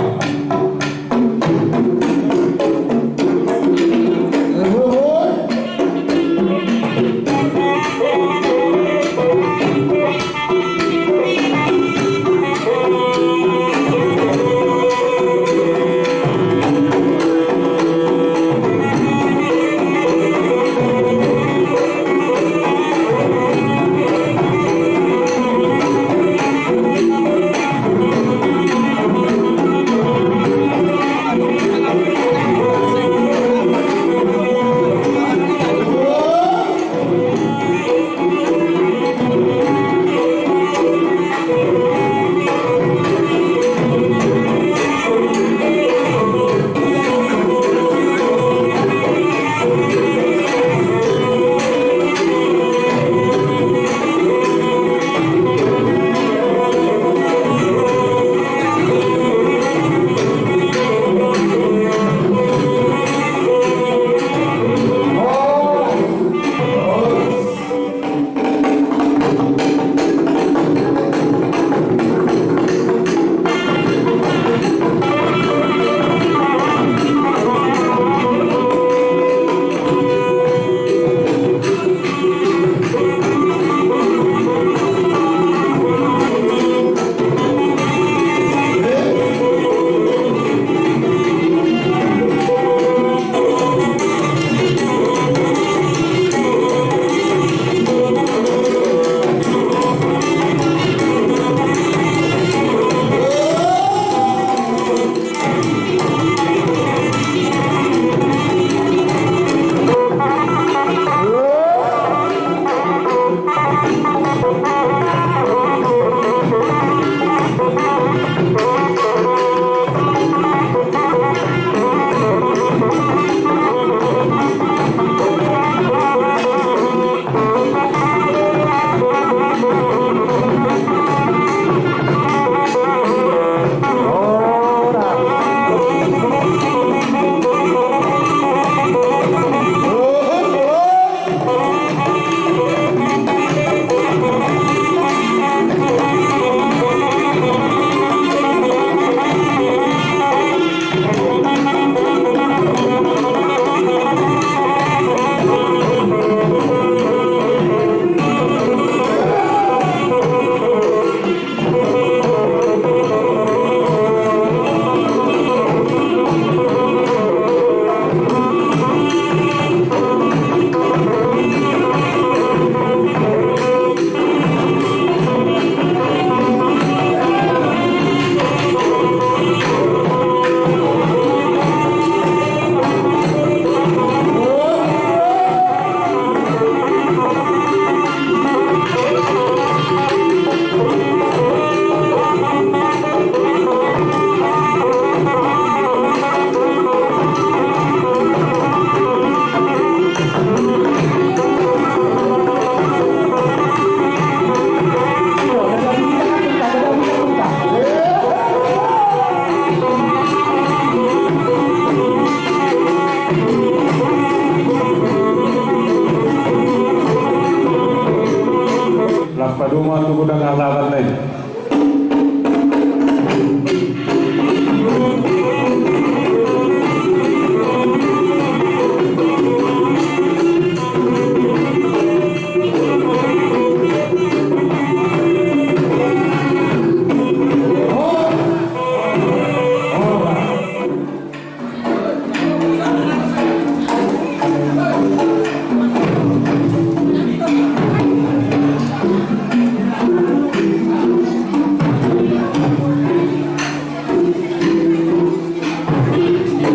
Laban nai.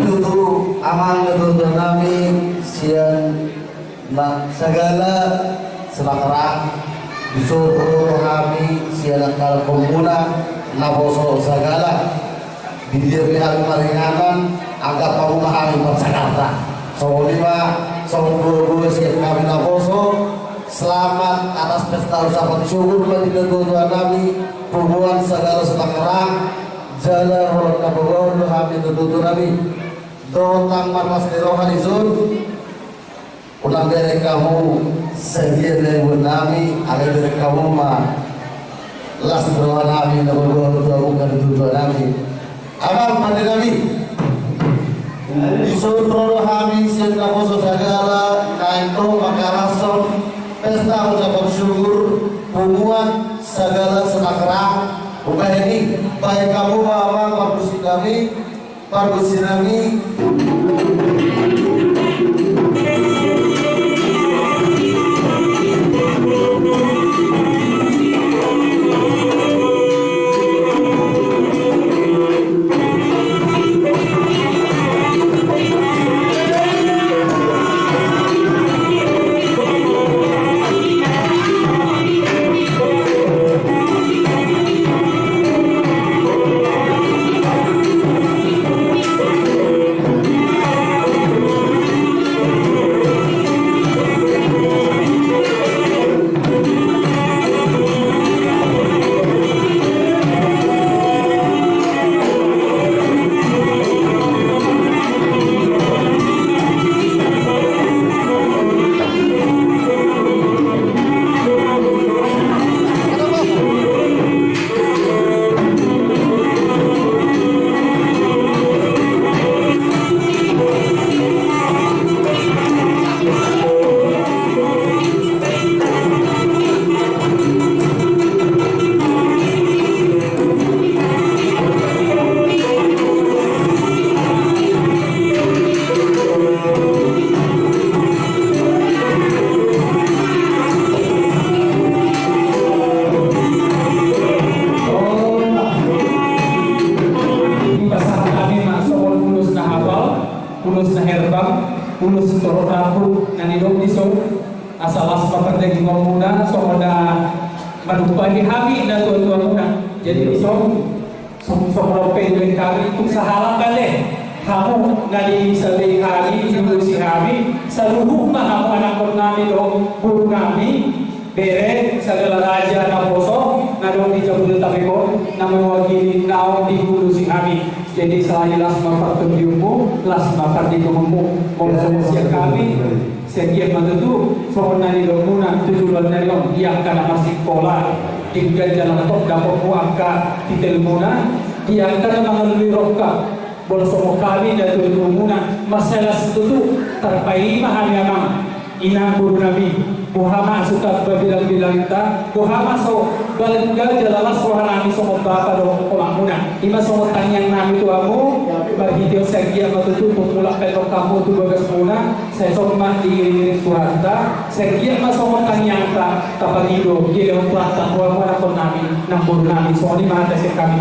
Tutu, amang, tutu nami sian na sagala Semarang, dison ro hami sian angka lambokmuna naposo sagala. Di dia pe hami maringanan, angka parumaen hami marjakarta. Songon i ma, songon boa-boa sian hami naposo. Selamat atas pesta ucapan syukur ma di natua-tua nami, punguan sagala Semarang. Jala holan na bogor do hami natua-tua nami. Dohot marlas ni roha dison. Unang bereng hamu sadia na iboan nami, alai bereng hamu ma las ni roha nami na bogor tu hamu angka natua-tua nami. Amang pande nami, dison ro do hami sian naposo sagala naeng dohot mangkalashon pesta ucapan syukur punguan sagala Semarang. Umbahen i, bahen hamu ma amang pargonsi nami. Pargonsi nami. Dipasahat hami ma songon ulos na hapal, ulos na herbang, ulos torop na ampuk na nidok dison. Asa las ma pardagingonmuna songon na manumpahi hami natua-tuamuna. Jadi dison, songon pe dibahen hami tu sahalak bale, hamu na di salelengi hami, di ulosi hami, saluhut ma hamu anakkon nami dohot boru nami, bere, sagala raja naposo na adong di Jabodetabek on, na mewakili naung di ulosi hami. Jadi sahali las ma partondionmu, las ma pardagingonmu. Molo songon sian hami, sian gia ma tutu songon na nidokmuna tu joloan nari on, di angka na marsikola, denggan jala tong dapotmu angka titelmuna, di angka na mangalului rongka, molo songon hami natuatua muna, mansai las tutu, tarpaima hami amang, inang boru nami, boha ma so tamba bilangbilangta, boha ma so balga jala las roha nami songon bapa dohot omakmuna. I ma songon tangiang nami tu hamu, marhitehon sian gia ma tutu tung mulak pe hamu tu bagasmuna, sai songon ma diiringiring Tuhanta, sian gia ma songon tangiangta, tapangido dilehon Tuhanta tu hamu anakkon nami, nang boru nami, songon i ma hata sian hami.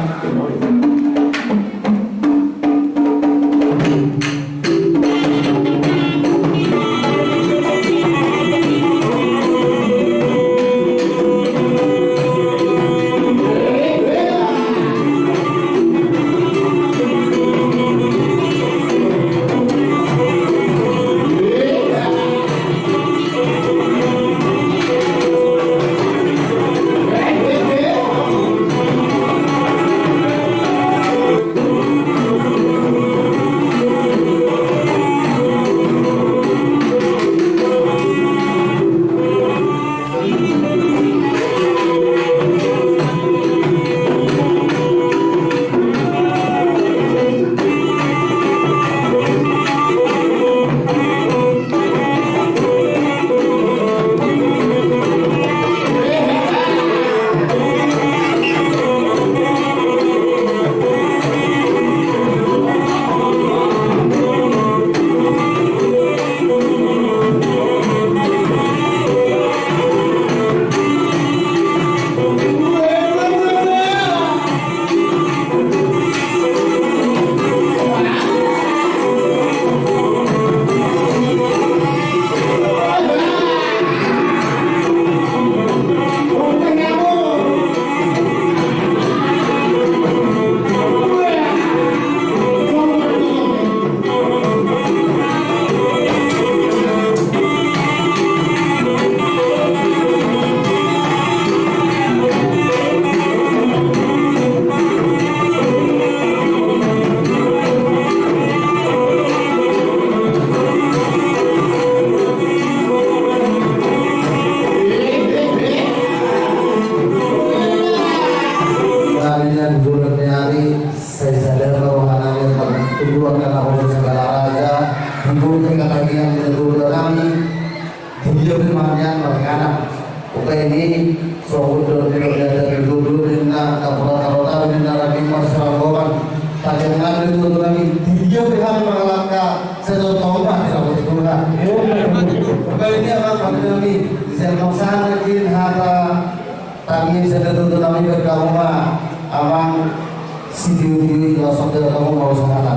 Jolo ni ari, sai sada ma roha nami, tuduhon na khusus Balaraja, tuduhon na katagian ni tuduhon nami, tuduhon ni marnian marnian. Oke, ini sohut do ni do ni ada tuduhon ni na kapura kapura ni na lagi mas rombongan. Tagian nami tuduhon nami, tuduhon ni hami mangalangka, sai tongtong ma di rambut gula. Oke, ini abang kami nami, saya mau sana kin hata. Tangiang sada tutu nami berkamu ma amang si tiu-tiu i langsung berkamu ma usaha.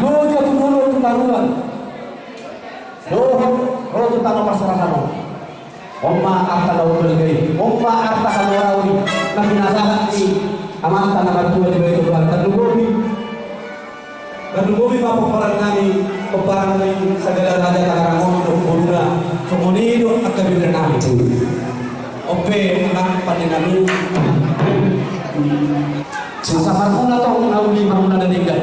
Loja tu dolok tu toruan. Dohot ro tu tano parserahan on. On ma arta na umbalga i, on ma arta haluaon i, na pinasahat ni amanta na martua di Baitu Tuhan. Tarlumobi, tarlumobi ma pomparan nami, pomparan ni Sagala Raja Tangerang on dohot boruna. Songon i do angka bere nami. On pe angka pande nami. Asa marmula tong na uli, marmula na denggan.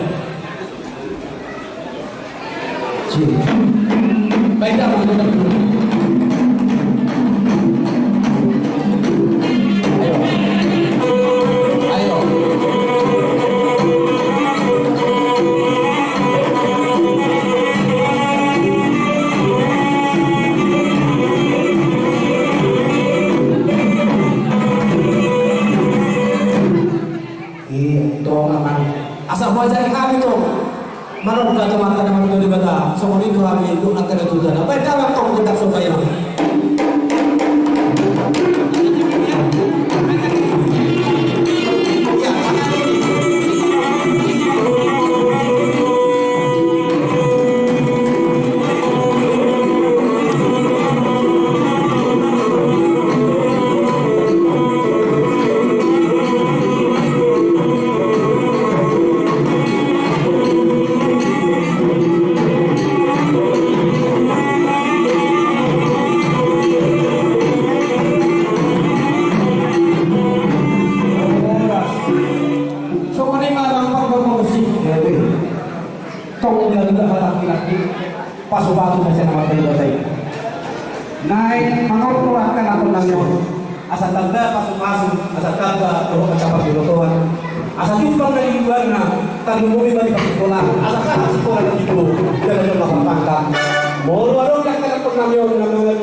Iya, tong amang. Asa huajari hami tong. Manongga tu amanta na martua Debata, songon i do hami tu angka na tutu na. Baen damang tong gondang somba i. Songon i ma gampang bermusik, ya, weh. Tong dia juga hata laki-laki. Pasupasu ma sian Amanta Debata i. Naeng mangoto angka na tongtong nami on. Asa tamba pasupasu, asa tamba dohot angka parboruon. Asa jumpang na di luarna, tarlumobi ma di parsikolana. Asa sahat sikola na tibo, jala jala marpangkat. Molo adong angka na tongtong nami on na mangalului,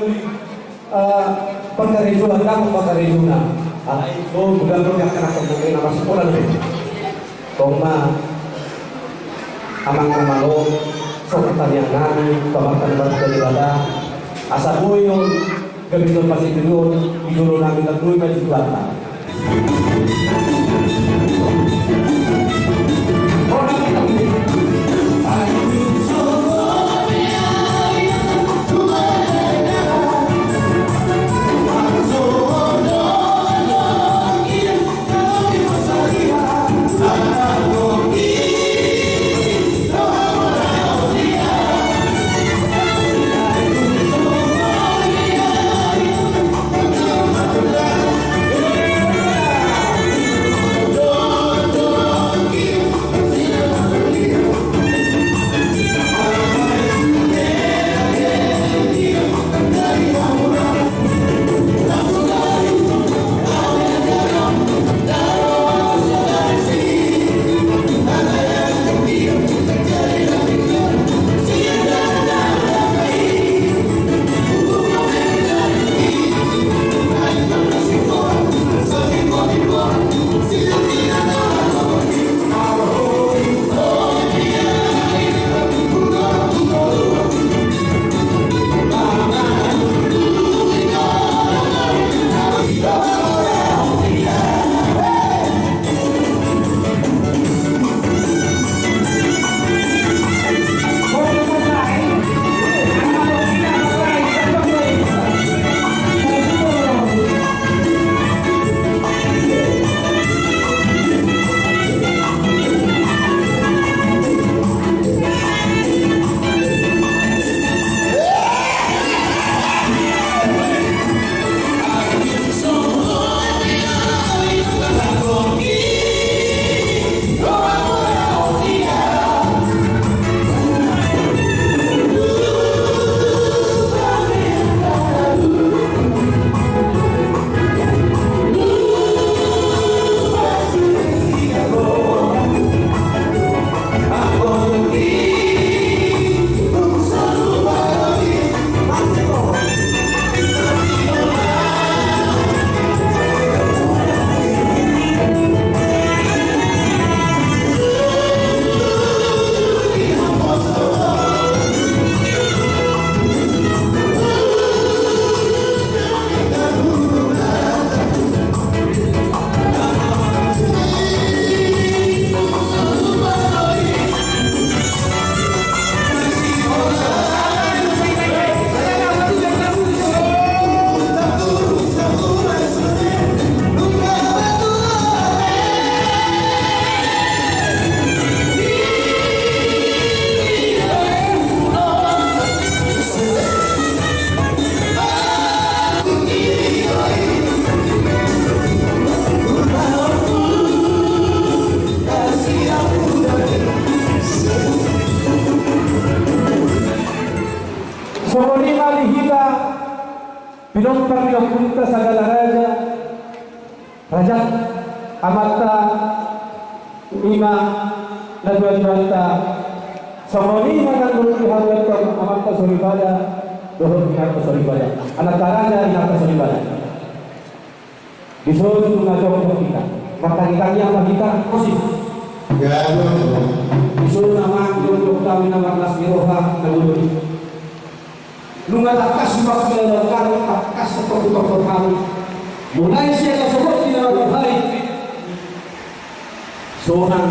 eh, Pangkarejo, angka pangkarejona. Alai do bulan do angka na pangkarejo na masikola do. Tong ma amang na malo, so pertanyaan nami, pamartan baru dari bada. Asa boi on, gabe jolma sipir on, di jolo nami na boi ma di Tuanta. Songon i ma di hita pinompar ni ompunta Sagala Raja, raja amanta, ima na dua-duanta. Songon i ma nang dohot di hamu antong amanta soripada dohot inanta soripada, ananta raja inanta soripada. Dison nunga jongjong hita, martangiang ma hita, musik. Dison amang jongjong hami na marlas ni roha na godang i. Nunga tangkas hupasilalaon hami, tangkas hupahutor hami. Mulai sian na sogot di na marhite. Sonang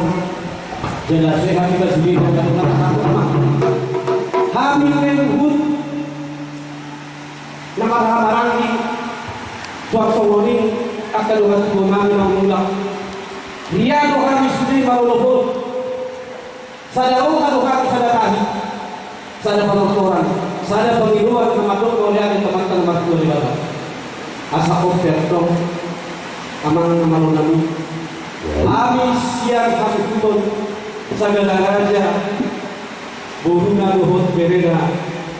jala sehat hita sude, jala nunga tahaton ma hami na huhut na marhahamaranggi. Suang songon i angka dongan tubu nami na mulak. Ria do hami sude marolopolop. Sada roha do hami, sada tahi, sada panortoran, sada pangidoan na mandok mauliate tu Amanta na martua Debata. Asa on pe antong amang na malo nami, hami sian hasuhuton Sagala Raja, boruna dohot berena,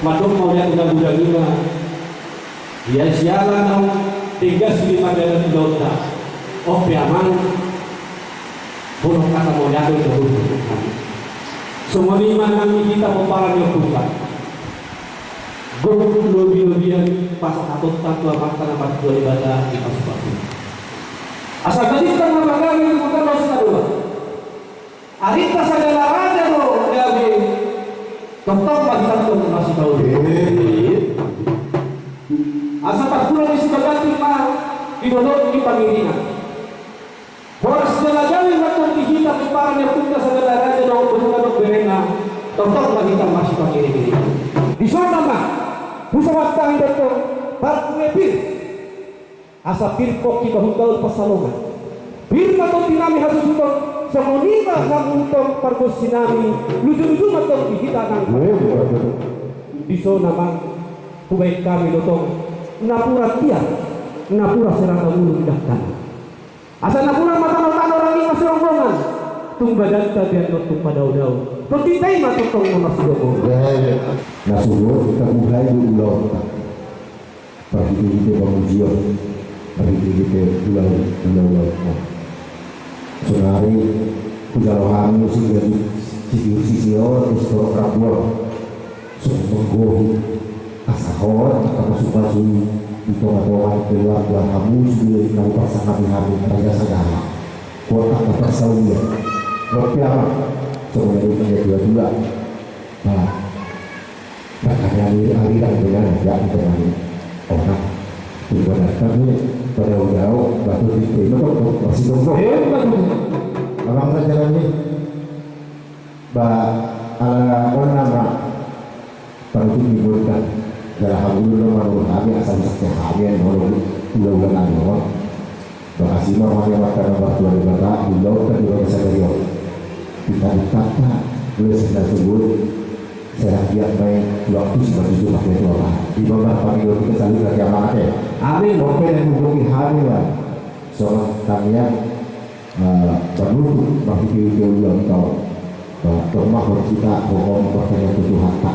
mandok mauliate na godang i ma. Ia siala naung denggan sude ma dalan ulaonta, on pe amang, boan hata mauliate ma dohot hami. Songon i ma nang di hita pomparan ni ompunta. Lobi-lobian pasahatonta tu Amanta na martua Debata di pasupasu. Asa gabe tangkas ma gabe tu mangkalos na dua. Arinta sagala raja do gabe, tongtong ma hita tong masitaonon. Asa parpula ni sibaganti ma di dolok ni pangiringan. Horas jala gabe ma tong di hita pomparan ni ompunta sagala raja dohot boru dohot berena, tongtong ma hita masipangiring-iringan. Dison ma husahat hami do tong parpue pir. Asa pir pongki ma hutaon pansalongan. Pir ma tondinami hasuhuton, songon i ma hamu tong pargonsinami, luju-luju ma tong di hita nang. Dison ma hubahen hami do tong napuran tiar, napuran serang mangulung dangkan. Asa napuran ma tano-tano, rangging ma sirombongan. Tung badanta pe annon tung padao-dao, tondinta i ma tongtong na marsidohonon. Na suhut tabuhai do ulaonta marhite-hite pamujion, marhite-hite ulaon, ulaon. Saonari hujalo hami muse gabe sitiur-sitiur, sitorop rambu on. Songon manggohi asa hot angka pasu-pasu i di tonga-tonga ni keluarga, hamu sude na huparsangapi hami raja sagala. Hot angka parsaulian. Nang pe amang, songon na nidok ni natua-tua. Nah, nang hami arirang dengan ya, itu kami. Oh, nah, tunggu datang ni padao-dao, batu di tembok, batu masih tembok. Amang raja nami. Ba, ala on nama panutup ni podcast. Jala hamu do na manurhon hami, asa husangke hami, asa ulaon nami on. Makasih ma hami, Amanta na martua Debata, di ulaonta di bagasan sadari on. Hita di tata, mulai sian na tubu, sai anggiat ma i tu waktu simanjujung ma hita tu Amanta. Di bagasan pangidoan hita saluhutna, Amang, ate. Amin. Oke, na tubu di hami, Bang. Songon tangiang, eh, panutup, marhite-hite ulaonta on. Ba, tong ma hot hita, hohom, martangiang tu Tuhanta.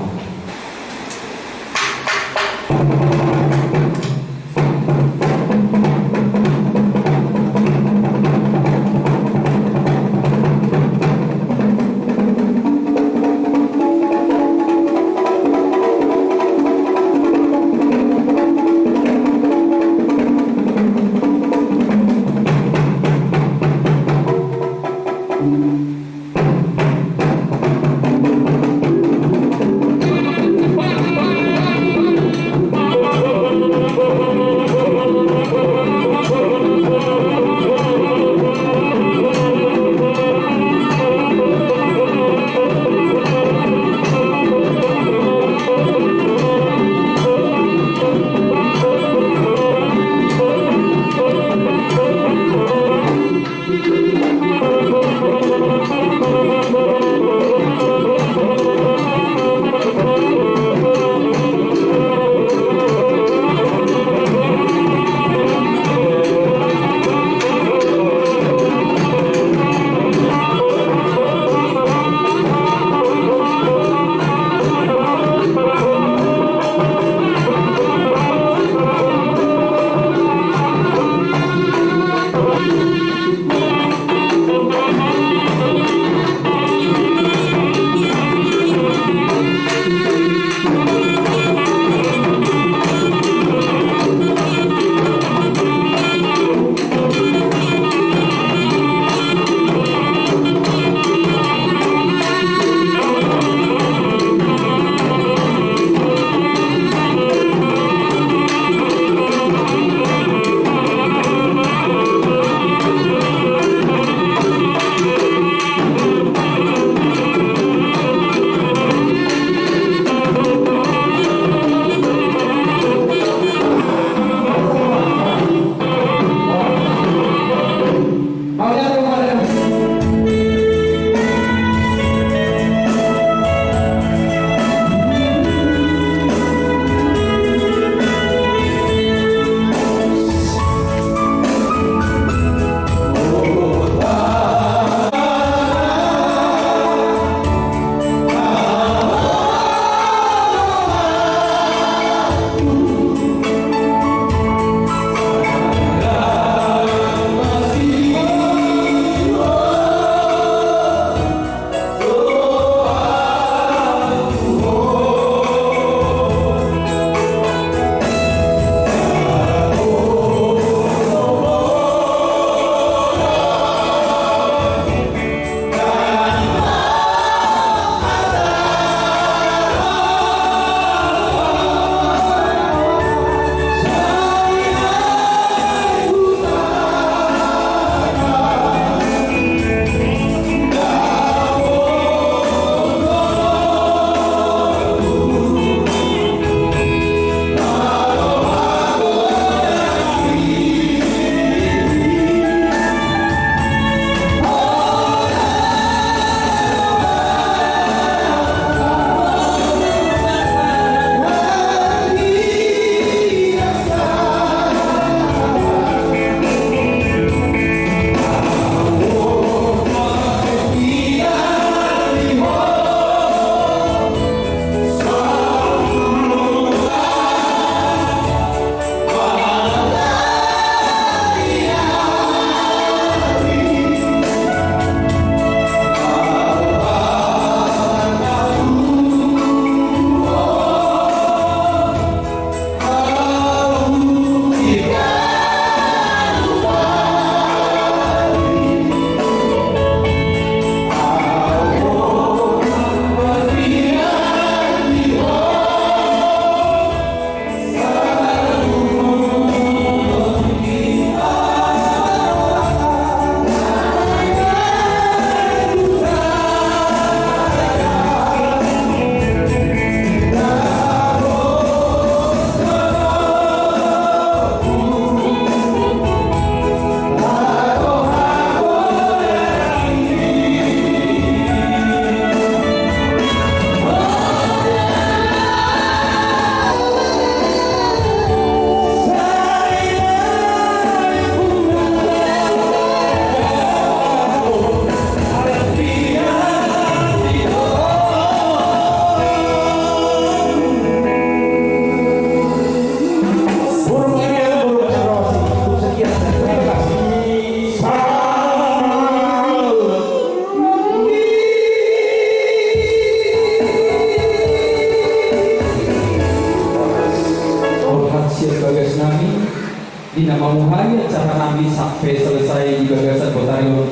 Na mamuhai acara nami sampe selesai di bagasan botari on,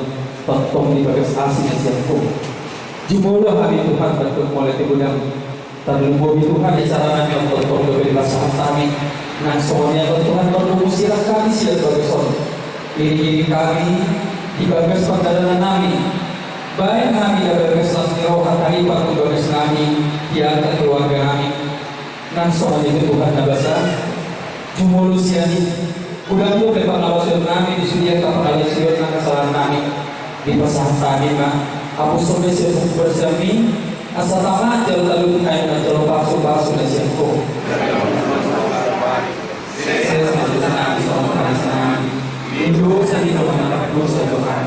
tongtong di bagas asi na sian Ho. Jumolo hami Tuhan, bantuk mauliate godang. Tarlumobi Tuhan, acara nami on tongtong dope dipasahat hami. Nang songon i ma Tuhan, tarlumobi sian hami sian bagas on. Iring-iring hami di bagas pardalanan nami. Baen hami na bagas las ni roha, taripat tu bagas nami, di angka keluarga nami. Nang songon i tu Tuhan na basa, jumolo sian i. Godang dope pangalaosion nami, di sude angka pangalaosion nang kesalahan nami. Dipasahat hami ma, apuson be sian Ho, bersiami, asa tama jalo talu hami manjalo pasu-pasu na sian Ho. Sesa dosa nami songon panesan nami. Dosa di Tuhan, dosa Tuhan.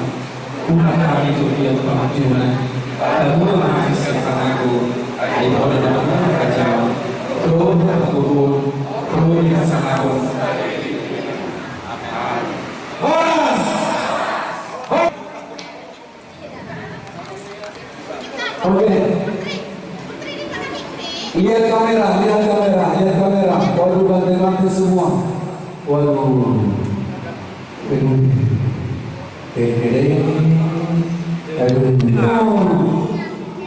Unang hami tu dia pangunjunan. Lalu hami siapa ngaku. Ai Ho do na mangkajao. Dohot hagogoon. Dohot hasangapon. Horas. Oke. Lihat kamera, lihat kamera, lihat kamera. Waduh, bantai-bantai semua. Waduh. Aduh. Deng, deng, deng. Aduh.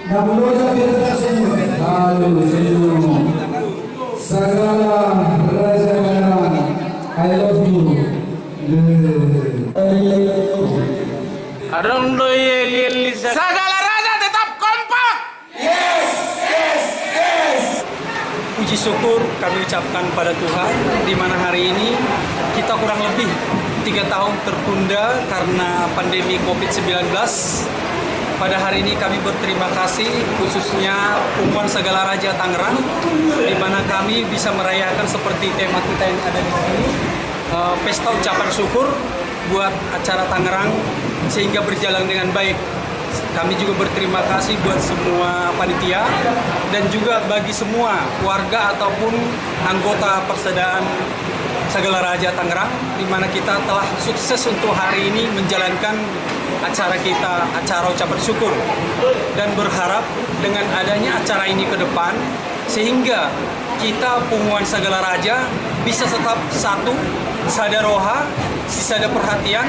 Nah, menurut kita semua. Aduh, senyum. Sagala Raja Tangerang, I love you. Adong do i, Sagala Raja tetap kompak. Yes, yes, yes. Puji syukur kami ucapkan pada Tuhan, di mana hari ini kita kurang lebih tiga tahun tertunda karena pandemi covid sembilan belas. Pada hari ini kami berterima kasih, khususnya Punguan Sagala Raja Tangerang, di mana kami bisa merayakan seperti tema kita yang ada di sini, eh, pesta ucapan syukur buat acara Tangerang sehingga berjalan dengan baik. Kami juga berterima kasih buat semua panitia dan juga bagi semua warga ataupun anggota Persadaan Sagala Raja Tangerang, di mana kita telah sukses untuk hari ini menjalankan acara kita, acara ucapan syukur, dan berharap dengan adanya acara ini ke depan, sehingga kita Punguan Sagala Raja bisa tetap satu, sada roha, sisada perhatian,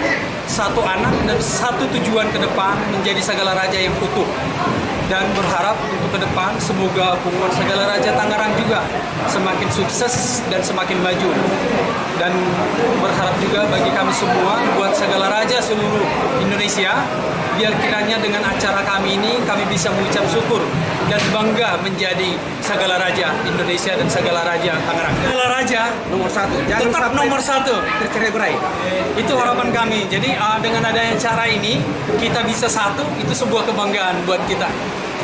satu anak, dan satu tujuan ke depan menjadi Sagala Raja yang utuh. Dan berharap untuk ke depan, semoga Punguan Sagala Raja Tangerang juga semakin sukses dan semakin maju. Dan berharap juga bagi kami semua, buat Sagala Raja seluruh Indonesia, biar kiranya dengan acara kami ini, kami bisa mengucap syukur dan bangga menjadi Sagala Raja Indonesia dan Sagala Raja Tangerang. Sagala Raja nomor satu. Jangan tetap sampai nomor satu. Tercerai-berai. Itu harapan kami. Jadi, eh, dengan adanya acara ini, kita bisa satu, itu sebuah kebanggaan buat kita.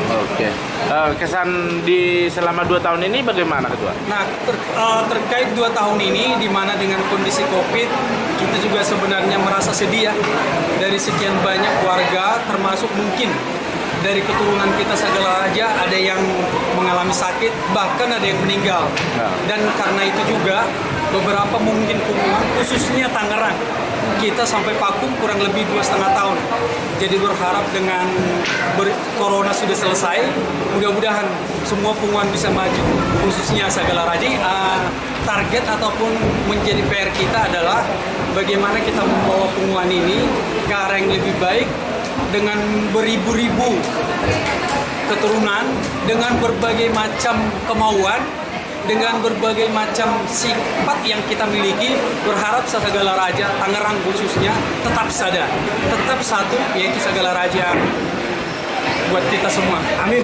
Oke. Eh, kesan di selama dua tahun ini bagaimana, Ketua? Nah, ter-, eh, terkait dua tahun ini, di mana dengan kondisi covid, kita juga sebenarnya merasa sedih, ya. Dari sekian banyak warga, termasuk mungkin dari keturunan kita Sagala Raja, ada yang mengalami sakit, bahkan ada yang meninggal. Ya. Dan karena itu juga, beberapa mungkin punguan, khususnya Tangerang, kita sampai vakum kurang lebih dua setengah tahun. Jadi berharap dengan ber-, corona sudah selesai, mudah-mudahan semua punguan bisa maju, khususnya Sagala Raja. Ah, target ataupun menjadi P R kita adalah bagaimana kita membawa punguan ini ke arah yang lebih baik dengan beribu-ribu keturunan, dengan berbagai macam kemauan, dengan berbagai macam sifat yang kita miliki, berharap Sagala Raja, Tangerang khususnya, tetap sada, tetap satu, yaitu Sagala Raja buat kita semua. Amin.